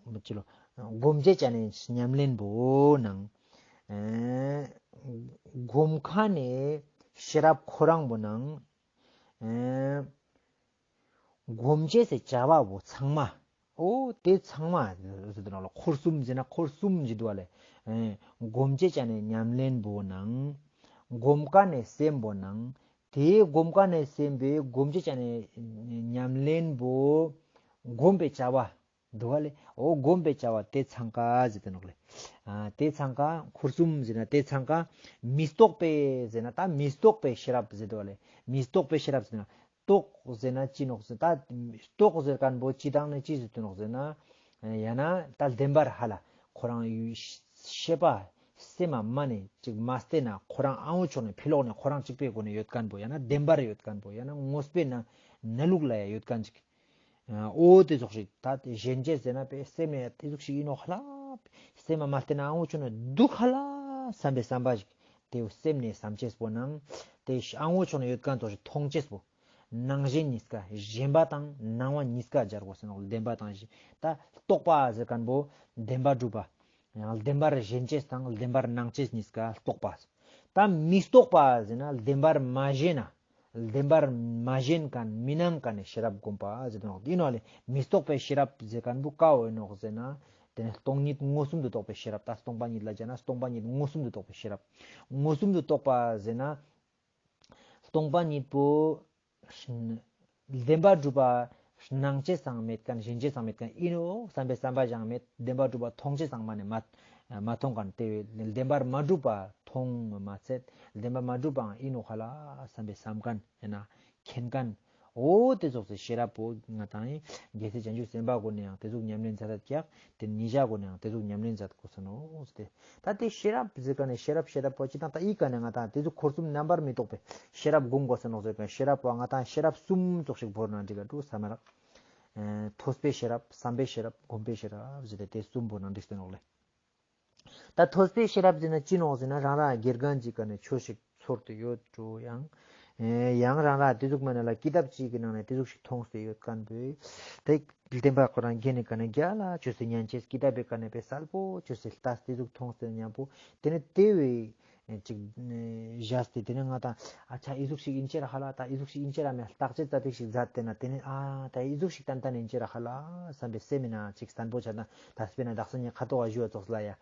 མི་ཅི་ལོ། སྒོམ་ཆེས་ཅན་ནི་ཉམས་ལེན་པོ་ནང་། ཨ་སྒོམ་མཁན་ནི་ཤེས་རབ་ཁོ་རང་པོ་ནང་། ཨ་སྒོམ་ཆེས་སི་བྱ་བ་པོ་ཚང་མ། འོ་དེ་ཚང་མ་ཟེར་དུ་ནོག་ལེ། འཁོར་གསུམ་ཟེར་ན་འཁོར་གསུམ་ཟེར་དུ་བ་ལེ། ཨ་སྒོམ་ཆེས་ཅན་ནི་ཉམས་ལེན་པོ་ནང་། སྒོམ་མཁན་ནི་སེམས་པོ་ནང་། དེའི་སྒོམ་མཁན་ནི་སེམས་པོའི་སྒོམ་ཆེས་ཅན་ནི་ཉམས་ལེན་པོ་སྒོམ་པའི་བྱ་བ་འདུག་ག་ལེ། འོ་སྒོམ་པའི་བྱ་བ་དེ་ཚང་ཀ་ཟེར་དུ་ནོག་ལེ། ཨ་དེ་ཚང་ཀ་འཁོར་གསུམ་ཟེར་ན་དེ་ཚང་ཀ་མི་རྟོག་པའི་ཟེར་ན་ད་མི་རྟོག་པའི་ཤེས་རབ་ཟེར་དུ་བ་ལེ། མི་རྟོག་པའི་ཤེས་རབ་ཟེར་ན་རྟོག་ཟེར་ན་ཅི་ནོག་ཟེར་ད་རྟོག་ཟེར་མཁན་པོ་ཅི་དང་ནི་ཅི་ཟེར་དུ་ནོག་ཟེར་ན། ཡང་ན་ད་བདེན་པར་ཧ་ལ་ཁོ་རང་ཡུལ་ཤེས་པ་སེམས་མ་མ་ནེ་ཅིག་མ་བལྟས་ན་ཁོ་རང་ཨ་འོ་ཆོག་ནེ་ཕི་ལོག་ནེ་ཁོ་རང་གཅིག་པའི་སྒོ་ནེ་ཡོད་མཁན་པོ་ཡང་ན་བདེན་པར་ཡོད་མཁན་པོ་ཡང་ན་དངོས་པོའི་ནང་ན་ལུགས་ལ་ཡང་ཡོད་མཁན་ཅིག། འོ་དེ་ཙོགས་ཤིག་ད་དེ་ཞེན་ཅེས་ཟེར་ན་པའི་སེམས་ནེ་དེ་ཙོགས་ཤིག་ཡིན་ནོག་ཧ་ལ། སེམས་མ་མ་བལྟས་ན་ཨ་འོ་ཆོག་ནེ་འདུག་ཧ་ལ་བསམ་པའི་བསམ་པ་ཞིག་དེ་སེམས་ནེ་བསམ་ཅེས་པོ་ནང་དེ་ཨ་འོ་ཆོག་ནེ་ཡོད་མཁན་ཙོགས་ཤིག་མཐོང་ཅེས་པོ། ནང་ཞེན་གཉིས་ཀ་ཞེན་པ་དང་སྣང་བ་གཉིས་ཀ་སྦྱར་དགོས་ས་ནོག། བདེན་པ་དང་ཞེན་ད་རྟོག་པ་ཟེར་མཁན་པོ་བདེན་པ་གྲུབ་པ། ཡང་བདེན་པར་ཞེན་ཅེས་དང་བདེན་པར་སྣང་ཅེས་གཉིས་ཀ་རྟོག་པ། ད་མི་རྟོག་པ་ཟེར་ན་བདེན་པར་མ་ཞེན་ན། བདེན་པར་མ་ཞེན་མཁན་མི་སྣང་མཁན་ནི་ཤེས་རབ་བསྒོམ་པ་ཟེར་དུ་ནོག། ཡིན་ནོག་ལེ། མི་རྟོག་པའི་ཤེས་རབ་ཟེར་མཁན་པོ་ཀ་བོ་ཡིན་ནོག་ཟེར་ན། དེ་ནེ་སྟོང་ཉིད་མངོན་སུམ་དུ་རྟོགས་པའི་ཤེས་རབ་ད་སྟོང་པ་ཉིད་ལ་སྦྱར་ན་སྟོང་པ་ཉིད་མངོན་སུམ་དུ་རྟོགས་པའི་ཤེས་རབ། མངོན་སུམ་དུ་རྟོགས་པ་ཟེར་ན། སྟོང་པ་ཉིད་པོ། བདེན་པར་གྲུབ་པ། སྣང་ཅེས་སང་མེད་མཁན་ཞེན་ཅེས་སང་མེད་མཁན་ཡིན་ནོག། བསམ་པའི་བསམ་པ་ཞིག་མེད། བདེན་པར་གྲུབ་པ་མཐོང་ཅེས་སང་མ་ནེ་མ། མ་མཐོང་མཁན་དེ་བས་བདེན་པར་མ་གྲུབ་པ་མཐོང་མ་ཚད་བདེན་པར་མ་གྲུབ་པའང་ཡིན་ནོག་ཧ་ལ་བསམ་པའི་བསམ་མཁན་ཡང་ན་མཁྱེན་མཁན། འོ་དེ་ཙོགས་སི་ཤེས་རབ་པོ་ང་དང་ཡིན་རྒྱལ་སྲས་བྱང་ཆུབ་སེམས་དཔའ་གུན་ནི་ཡང་དེ་ཟུག་ཉམས་ལེན་མཛད་ད་ཀྱག་དེ་ཉིན་ཞག་གུན་ནི་ཡང་དེ་ཟུག་ཉམས་ལེན་མཛད་དགོས་ས་ནོག་ཟེར་ཏེ། ད་དེ་ཤེས་རབ་ཟེར་མཁན་ནི་ཤེས་རབ་ཤེས་རབ་པོ་ཅི་དང་ད་ཡི་ག་ནས་ང་དང་དེ་ཟུག་འཁོར་གསུམ་རྣམ་པར་མི་རྟོག་པའི་ཤེས་རབ་སྒོམ་དགོས་ས་ནོག་ཟེར་མཁན་ཤེས་རབ་པོ་ང་དང་ཤེས་རབ་གསུམ་ཙོགས་ཤིག་བོར་ན་འགྲིག་ག་འདུག་བསམ་མ་རག་ཐོས་པའི་ཤེས་རབ་བསམ་པའི་ཤེས་རབ་སྒོམ་པའི་ཤེས་རབ་ཟེར་ཏེ་དེ་གསུམ་བོར་ན་འགྲིག་ས་ནོག་ལེ། ད་ཐོས་པའི་ཤེས་རབ་ཟེར་ན་ཅི་ནོག་ཟེར་ན་རང་རང་དགེ་རྒན་ཅིག་ག་ནས་ཆོས་ཤིག་ཚོར་ཏེ་ཡོད་འགྲོ་ཡང་། ཡང་རང་རང་དེ་ཟུག་མ་ནས་ལ་ཀི་ཏབ་ཅིག་གི་ནང་ནས་དེ་ཟུག་ཤིག་མཐོང་སྟེ་ཡོད་མཁན་པོས་དེ་བདེན་པ་ཁོ་རང་རྒྱན་ནས་ག་ནས་རྒྱ་ལ་ཆོས་སི་ཉན་ཅེས་ཀི་ཏབ་པའི་ག་ནས་པའི་གསལ་པོ་ཆོས་སི་ལྟ་དེ་ཟུག་མཐོང་སྟེ་མཉམ་པོ་དེ་ནས་དེ་བས་ཅིག་བཞག་སྟེ་དེ་ནས་ང་དང་ཨ་ཆ་ཨི་ཟུག་ཤིག་ཡིན་ཅེ་ར་ཧ་ལ་ད་ཨི་ཟུག་ཤིག་ཡིན་ཅེ་ར་མེད་བརྟག་དཔྱད་ཙ་པིག་ཤིག་མཛད་དེ་ན་དེ་ནས་ཨ་ད་ཨི་ཟུག་ཤིག་ཏན་ཏན་ཡིན་ཅེ་ར་ཧ་ལ་བསམ་པའི་སེམས་མི་ན་ཅིག་བརྟན་པོ་ཆ་ན་ད་སྤེར་ན་བདག་ས་ཉི་ཁ་ཐོག་ག་ཞུ་བ་ཙོགས་ལ་ཡ།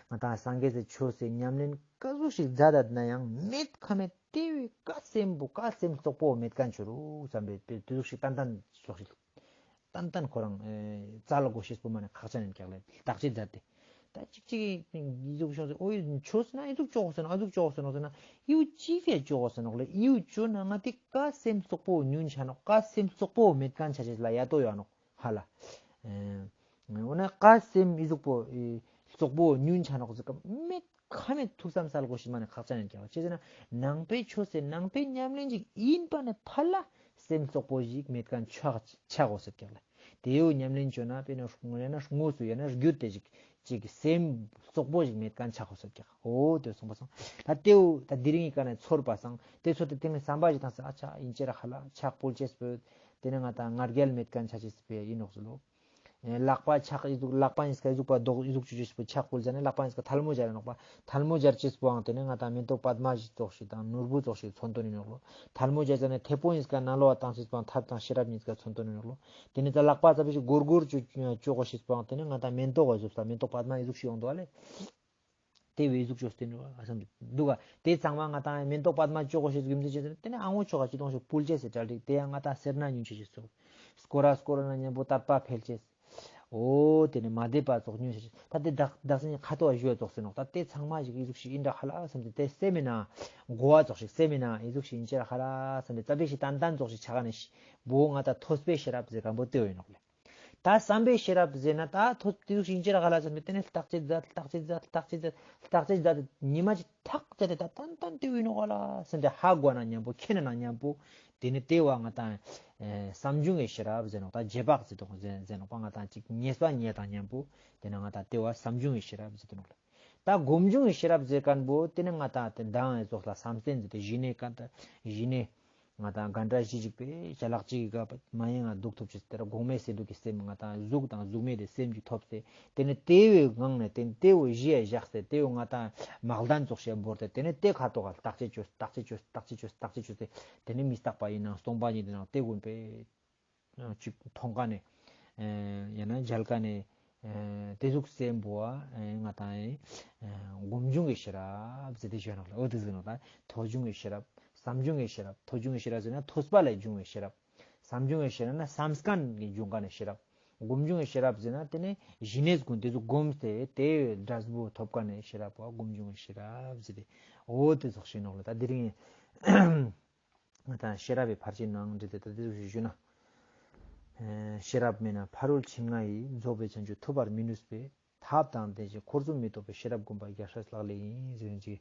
ང་དང་སངས་རྒྱས་སི་ཆོས་སི་ཉམས་ལེན་ག་ཟུག་ཤིག་མཛད་ད་ན་ཡང་མེད་ཁ་མེད་དེ་བས་ག་སེམས་པོ་ག་སེམས་རྩོག་པོ་མེད་མཁན་ཆོ་རུག་བསམ་པའི་དེ་ཟུག་ཤིག་ཏན་ཏན་ཙོགས་ཤིག་ཏན་ཏན་ཁོ་རང་ཨེ་རྩ་ལ་གོ་ཤེས་པོ་མ་ནས་ཁག་ཅན་ཡིན་ཀྱག་ལེ་བརྟག་དཔྱད་མཛད་དེ། ད་ཅིག་ཅིག་ཨི་ཟུག་ཤོག་ཟེར་ཨོ་ཡི་ཆོས་ན་ཨི་ཟུག་ཅོག་ཟེར་ནོག་ཨ་ཟུག་ཅོག་ཟེར་ནོག་ཟེར་ན་ཡུ་ཅི་ཕིའ་ཅོག་ཟེར་ནོག་ལེ་ཡུ་ཅོ་ན་ང་དེ་ག་སེམས་རྩོག་པོ་ཉུང་ཆ་ནོག་ག་སེམས་རྩོག་པོ་མེད་མཁན་ཆ་ཅེས་ལ་ཡ་ཏོ་ཡོད་ནོག་ཧ་ལ། ཨེ་འོ་ན་ག་སེམས་ཨི་ཟུག་པོ་ཨི་རྩོག་པོ་ཉུང་ཆ་ནོག་ཟེར་ག་མེད་ཁ་མེད་ཐུགས་བསམ་གསལ་གོ་ཤེས་མ་ནས་ཁག་ཅན་ཡིན་ཀྱག་ལེ། ཅི་ཟེར་ན་ནང་པའི་ཆོས་སི་ནང་པའི་ཉམས་ལེན་ཅིག་ཡིན་པ་ནས་ཕར་ལ་སེམས་རྩོག་པོ་ཞིག་མེད་མཁན་ཆགས་ཆགས་གོ་ཟེར་ཀྱག་ལེ། དེའུ་ཉམས་ལེན་བཅོས་ན་དཔེར་ན་དངོས་ཡང་ན་དངོས་སུ་ཡང་ན་རྒྱུད་དེ་ཅིག་ཅིག་སེམས་རྩོག་པོ་ཞིག་མེད་མཁན་ཆགས་གོ་ཟེར་ཀྱག་འོ་དེ་གསུངས་པ་སང་ད་དེའུ་ད་དེ་རིང་གི་ཀ་ནས་ཚོར་བ་སང་དེ་ཚོ་དེ་དེ་ནས་བསམ་པ་ཞིག་བཏང་ས་ཨ་ཆ་ཡིན་ཅེ་ར་ཧ་ལ་ཕྱག་ཕུལ་ཅེས་པོ་དེ་ནས་ང་དང་ང་རྒྱལ་མེད་མཁན་ཆ་ཅེས་པོ་ཡིན་ནོག་ཟེར་ལོ། ལག་པ་ཕྱག་ཨི་ཟུག་ལག་པ་ཉིས་ཀ་ཨི་ཟུག་པ་རྡོག་ཨི་ཟུག་ཅོ་ཅེས་པོ་ཕྱག་ཕུལ་ཟ་ནས་ལག་པ་ཉིས་ཀ་ཐལ་མོ་སྦྱར་ནོག་པ། ཐལ་མོ་སྦྱར་ཅེས་པོའང་དེ་ནས་ང་དང་མེ་ཏོག་པདྨ་ཞིག་ཙོགས་ཤིག་དང་ནོར་བུ་ཙོགས་ཤིག་མཚོན་དོན་ཡིན་ནོག་ལོ། ཐལ་མོ་སྦྱར་ཟ་ནས་མཐེ་བོ་ཉིས་ཀ་ནང་ལོགས་བཏང་ཅེས་པོའང་ཐབས་དང་ཤེས་རབ་ཉིས་ཀ་མཚོན་དོན་ཡིན་ནོག་ལོ། དེ་ནས་ད་ལག་པ་ཙ་པིག་ཞིག་སྒོར་སྒོར་ཅོ་ཅོ་གོ་ཤེས་པོའང་དེ་ནས་ང་དང་མེ་ཏོག་ག་ཟུག་ས་མེ་ཏོག་པདྨ་ཨི་ཟུག་ཤིག་ཡོང་འདུག་ཨ་ལེ། དེ་བས་ཟུག་ཅོས་ཏེ་ནོ་ཨ་སམ་འདུག་ག་དེ་ཚང་མ་ང་དང་མེ་ཏོག་པདྨ་ཅོ་གོ་ཤེས་རྒྱུ་མཛད་ཅེས་དེ་ནས་ཨ་ངོ་ཅོག་ག་ཅི་གཏོང་ཞིག་ཕུལ་ཅེས་སི་གྲ་སྒྲིག་དེ་ཡང་ང་དང་སེར་སྣ་ཉུང་ཆེ་ཞིག་སོགས་སྐོར་ར་སྐོར་ར་ན་མཉམ་པོ་དད་པ་འཕེལ་ཅེས། འོ་དེ་ནས་མ་དད་པ་ཙོགས་ཉུང་ཆེ་ཞིག་ད་དེ་བདག་བདག་ས་ཉིད་ཁ་ཐོག་ག་ཞུ་བ་ཙོགས་སེ་ནོག་ད་དེ་ཚང་མ་ཞིག་ཨི་ཟུག་ཤིག་ཨིན་དྲ་ཧ་ལ་སམ་དེ་དེ་སེམས་མེད་ན་གོ་བ་ཙོགས་ཤིག་སེམས་མེད་ན་ཨི་ཟུག་ཤིག་ཨིན་ཅེ་ར་ཧ་ལ་སམ་དེ་ཙ་པིག་ཞིག་ཏན་ཏན་ཙོགས་ཤིག་ཆ་ག་ནས་ཤི་བོ་ང་དང་ཐོས་པའི་ཤེས་རབ་ཟེར་མཁན་པོ་དེ་བོ་ཨིན་ནོག་ལེ། ད་བསམ་པའི་ཤེས་རབ་ཟེར་ན་ད་ཐོས་དེ་ཟུག་ཤིག་ཨིན་ཅེ་ར་ཧ་ལ་སམ་དེ་དེ་ནས་བརྟག་དཔྱད་མཛད་བརྟག་དཔྱད་མཛད་བརྟག་དཔྱད་མཛད་བརྟག་དཔྱད་མཛད་དེ་ཉི་མ་ཅིག་ཐག་བཅད་དེ་ད་ཏན་ཏན་དེ་བོ་ཨིན་ནོག་ལ་སམ་དེ་ཧ་གོ་ན་མཉམ་པོ་མཁྱེན་ན་མཉམ་པོ་དེ་ནས་དེ་བོ་ང་དང་ཨེ་བསམ་བྱུང་གི་ཤེས་རབ་ཟེར་ནོག་ད་རྗེས་དཔག་ཟེར་དོ་ཟེར་ཟེར་ནོག་པ་ང་དང་ཅིག་ངེས་པ་རྙེད་དང་མཉམ་པོ་དེ་ནས་ང་དང་དེ་བོ་བསམ་བྱུང་གི་ཤེས་རབ་ཟེར་དོ་ནོག་ལ། ད་སྒོམ་བྱུང་གི་ཤེས་རབ་ཟེར་མཁན་པོ་དེ་ནི་ང་དང་དེ་མདང་ཨེ་ཙོགས་ལ་བསམ་གཏན་ཟེར་ཏེ་གཞི་ནས་ག་ད་གཞི་ནས་ང་དང་ག་འདྲ་གཞི་གཅིག་པའི་ཅ་ལག་གཅིག་གི་ག་མ་ཡེངས་ང་འདུག་ཐུབ་ཅེས་དེ་ར་གོང་མའི་སེམས་ལུགས་ཀྱི་སེམས་ང་དང་གཟུགས་དང་གཟུགས་མེད་དེ་སེམས་ཀྱི་ཐོབ་སྟེ་དེ་ནི་དེ་བོའི་ངང་ནས་དེ་ནི་དེ་བོ་གཞི་ཡ་བཞག་སྟེ་དེ་བོ་ང་དང་མ་ལྡན་ཙོགས་ཤིག་བོར་ཏེ་དེ་ནི་དེ་ཁ་ཐོག་ག་བརྟག་དཔྱད་བཅོས་བརྟག་དཔྱད་བཅོས་བརྟག་དཔྱད་བཅོས་བརྟག་དཔྱད་བཅོས་ཏེ་དེ་ནི་མི་རྟག་པ་ཡིན་ནང་སྟོང་པ་ཉིད་དེ་ནང་དེ་ཀུན་པའི་ཅིག་མཐོང་ཀ་ནས་ཡང་ན་མཇལ་ཀ་ནས་དེ་ཟུག་སེམས་པོ་ང་དང་སྒོམ་བྱུང་གི་ཤེས་རབ་ཟེར་ཏེ་ཞུ་ནོག་ལ། འོ་དེ་ཟེར་ནོག་ད་ཐོས་བྱུང་གི་ཤེས་རབ་བསམ་བྱུང་གི་ཤེས་རབ་ཐོས་བྱུང་གི་ཤེས་རབ་ཟེར་ན་ཐོས་པ་ལས་བྱུང་བའི་ཤེས་རབ། བསམ་བྱུང་གི་ཤེས་རབ་ན་བསམ་མཁན་གྱི་བྱུང་ཀ་ནས་ཤེས་རབ། སྒོམ་བྱུང་གི་ཤེས་རབ་ཟེར་ན་དེ་ནས་གཞི་གནས་ཀུན་དེ་ཟུག་སྒོམ་སྟེ་དེ་འབྲས་བུ་ཐོབ་ཀ་ནས་ཤེས་རབ་པོ་སྒོམ་བྱུང་གི་ཤེས་རབ་ཟེར་ཏེ་འོ་དེ་ཟུག་ཞུ་ནོག་ལ། ད་དེ་རིང་ང་དང་ཤེས་རབ་པའི་ཕར་ཕྱིན་ནང་འབྲེལ་ཏེ་ད་དེ་ཟུག་ཞུ་ན། ཤེས་རབ་མེད་ན་ཕ་རོལ་ཕྱིན་ལྔ་ཡི། རྫོགས་པའི་བྱང་ཆུབ་ཐོབ་པར་མི་ནུས་པས། ཐབས་དང་ལྡན་ཞིང་འཁོར་གསུམ་མི་རྟོག་པའི། ཤེས་རབ་བསྒོམ་པ་རྒྱལ་སྲས་ལག་ལེན་ཡིན་ཟེར་ཅིག་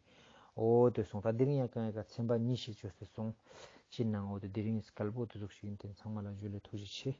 འོ་དེ་སོང་ད་དེ་རིང་ཡང་གང་ཡང་ག་ཚན་པ་གཉིས་ཤིག་བཅོས་ཏེ་སོང་། ཕྱིན་ནང་འོ་དེ་དེ་རིང་སྐལ་པོ་དེ་ཟུག་ཞིག་ཡིན་ཏེ་ཚང་མ་ལ་ཇུ་ལེ་ཐུགས་རྗེ་ཆེ།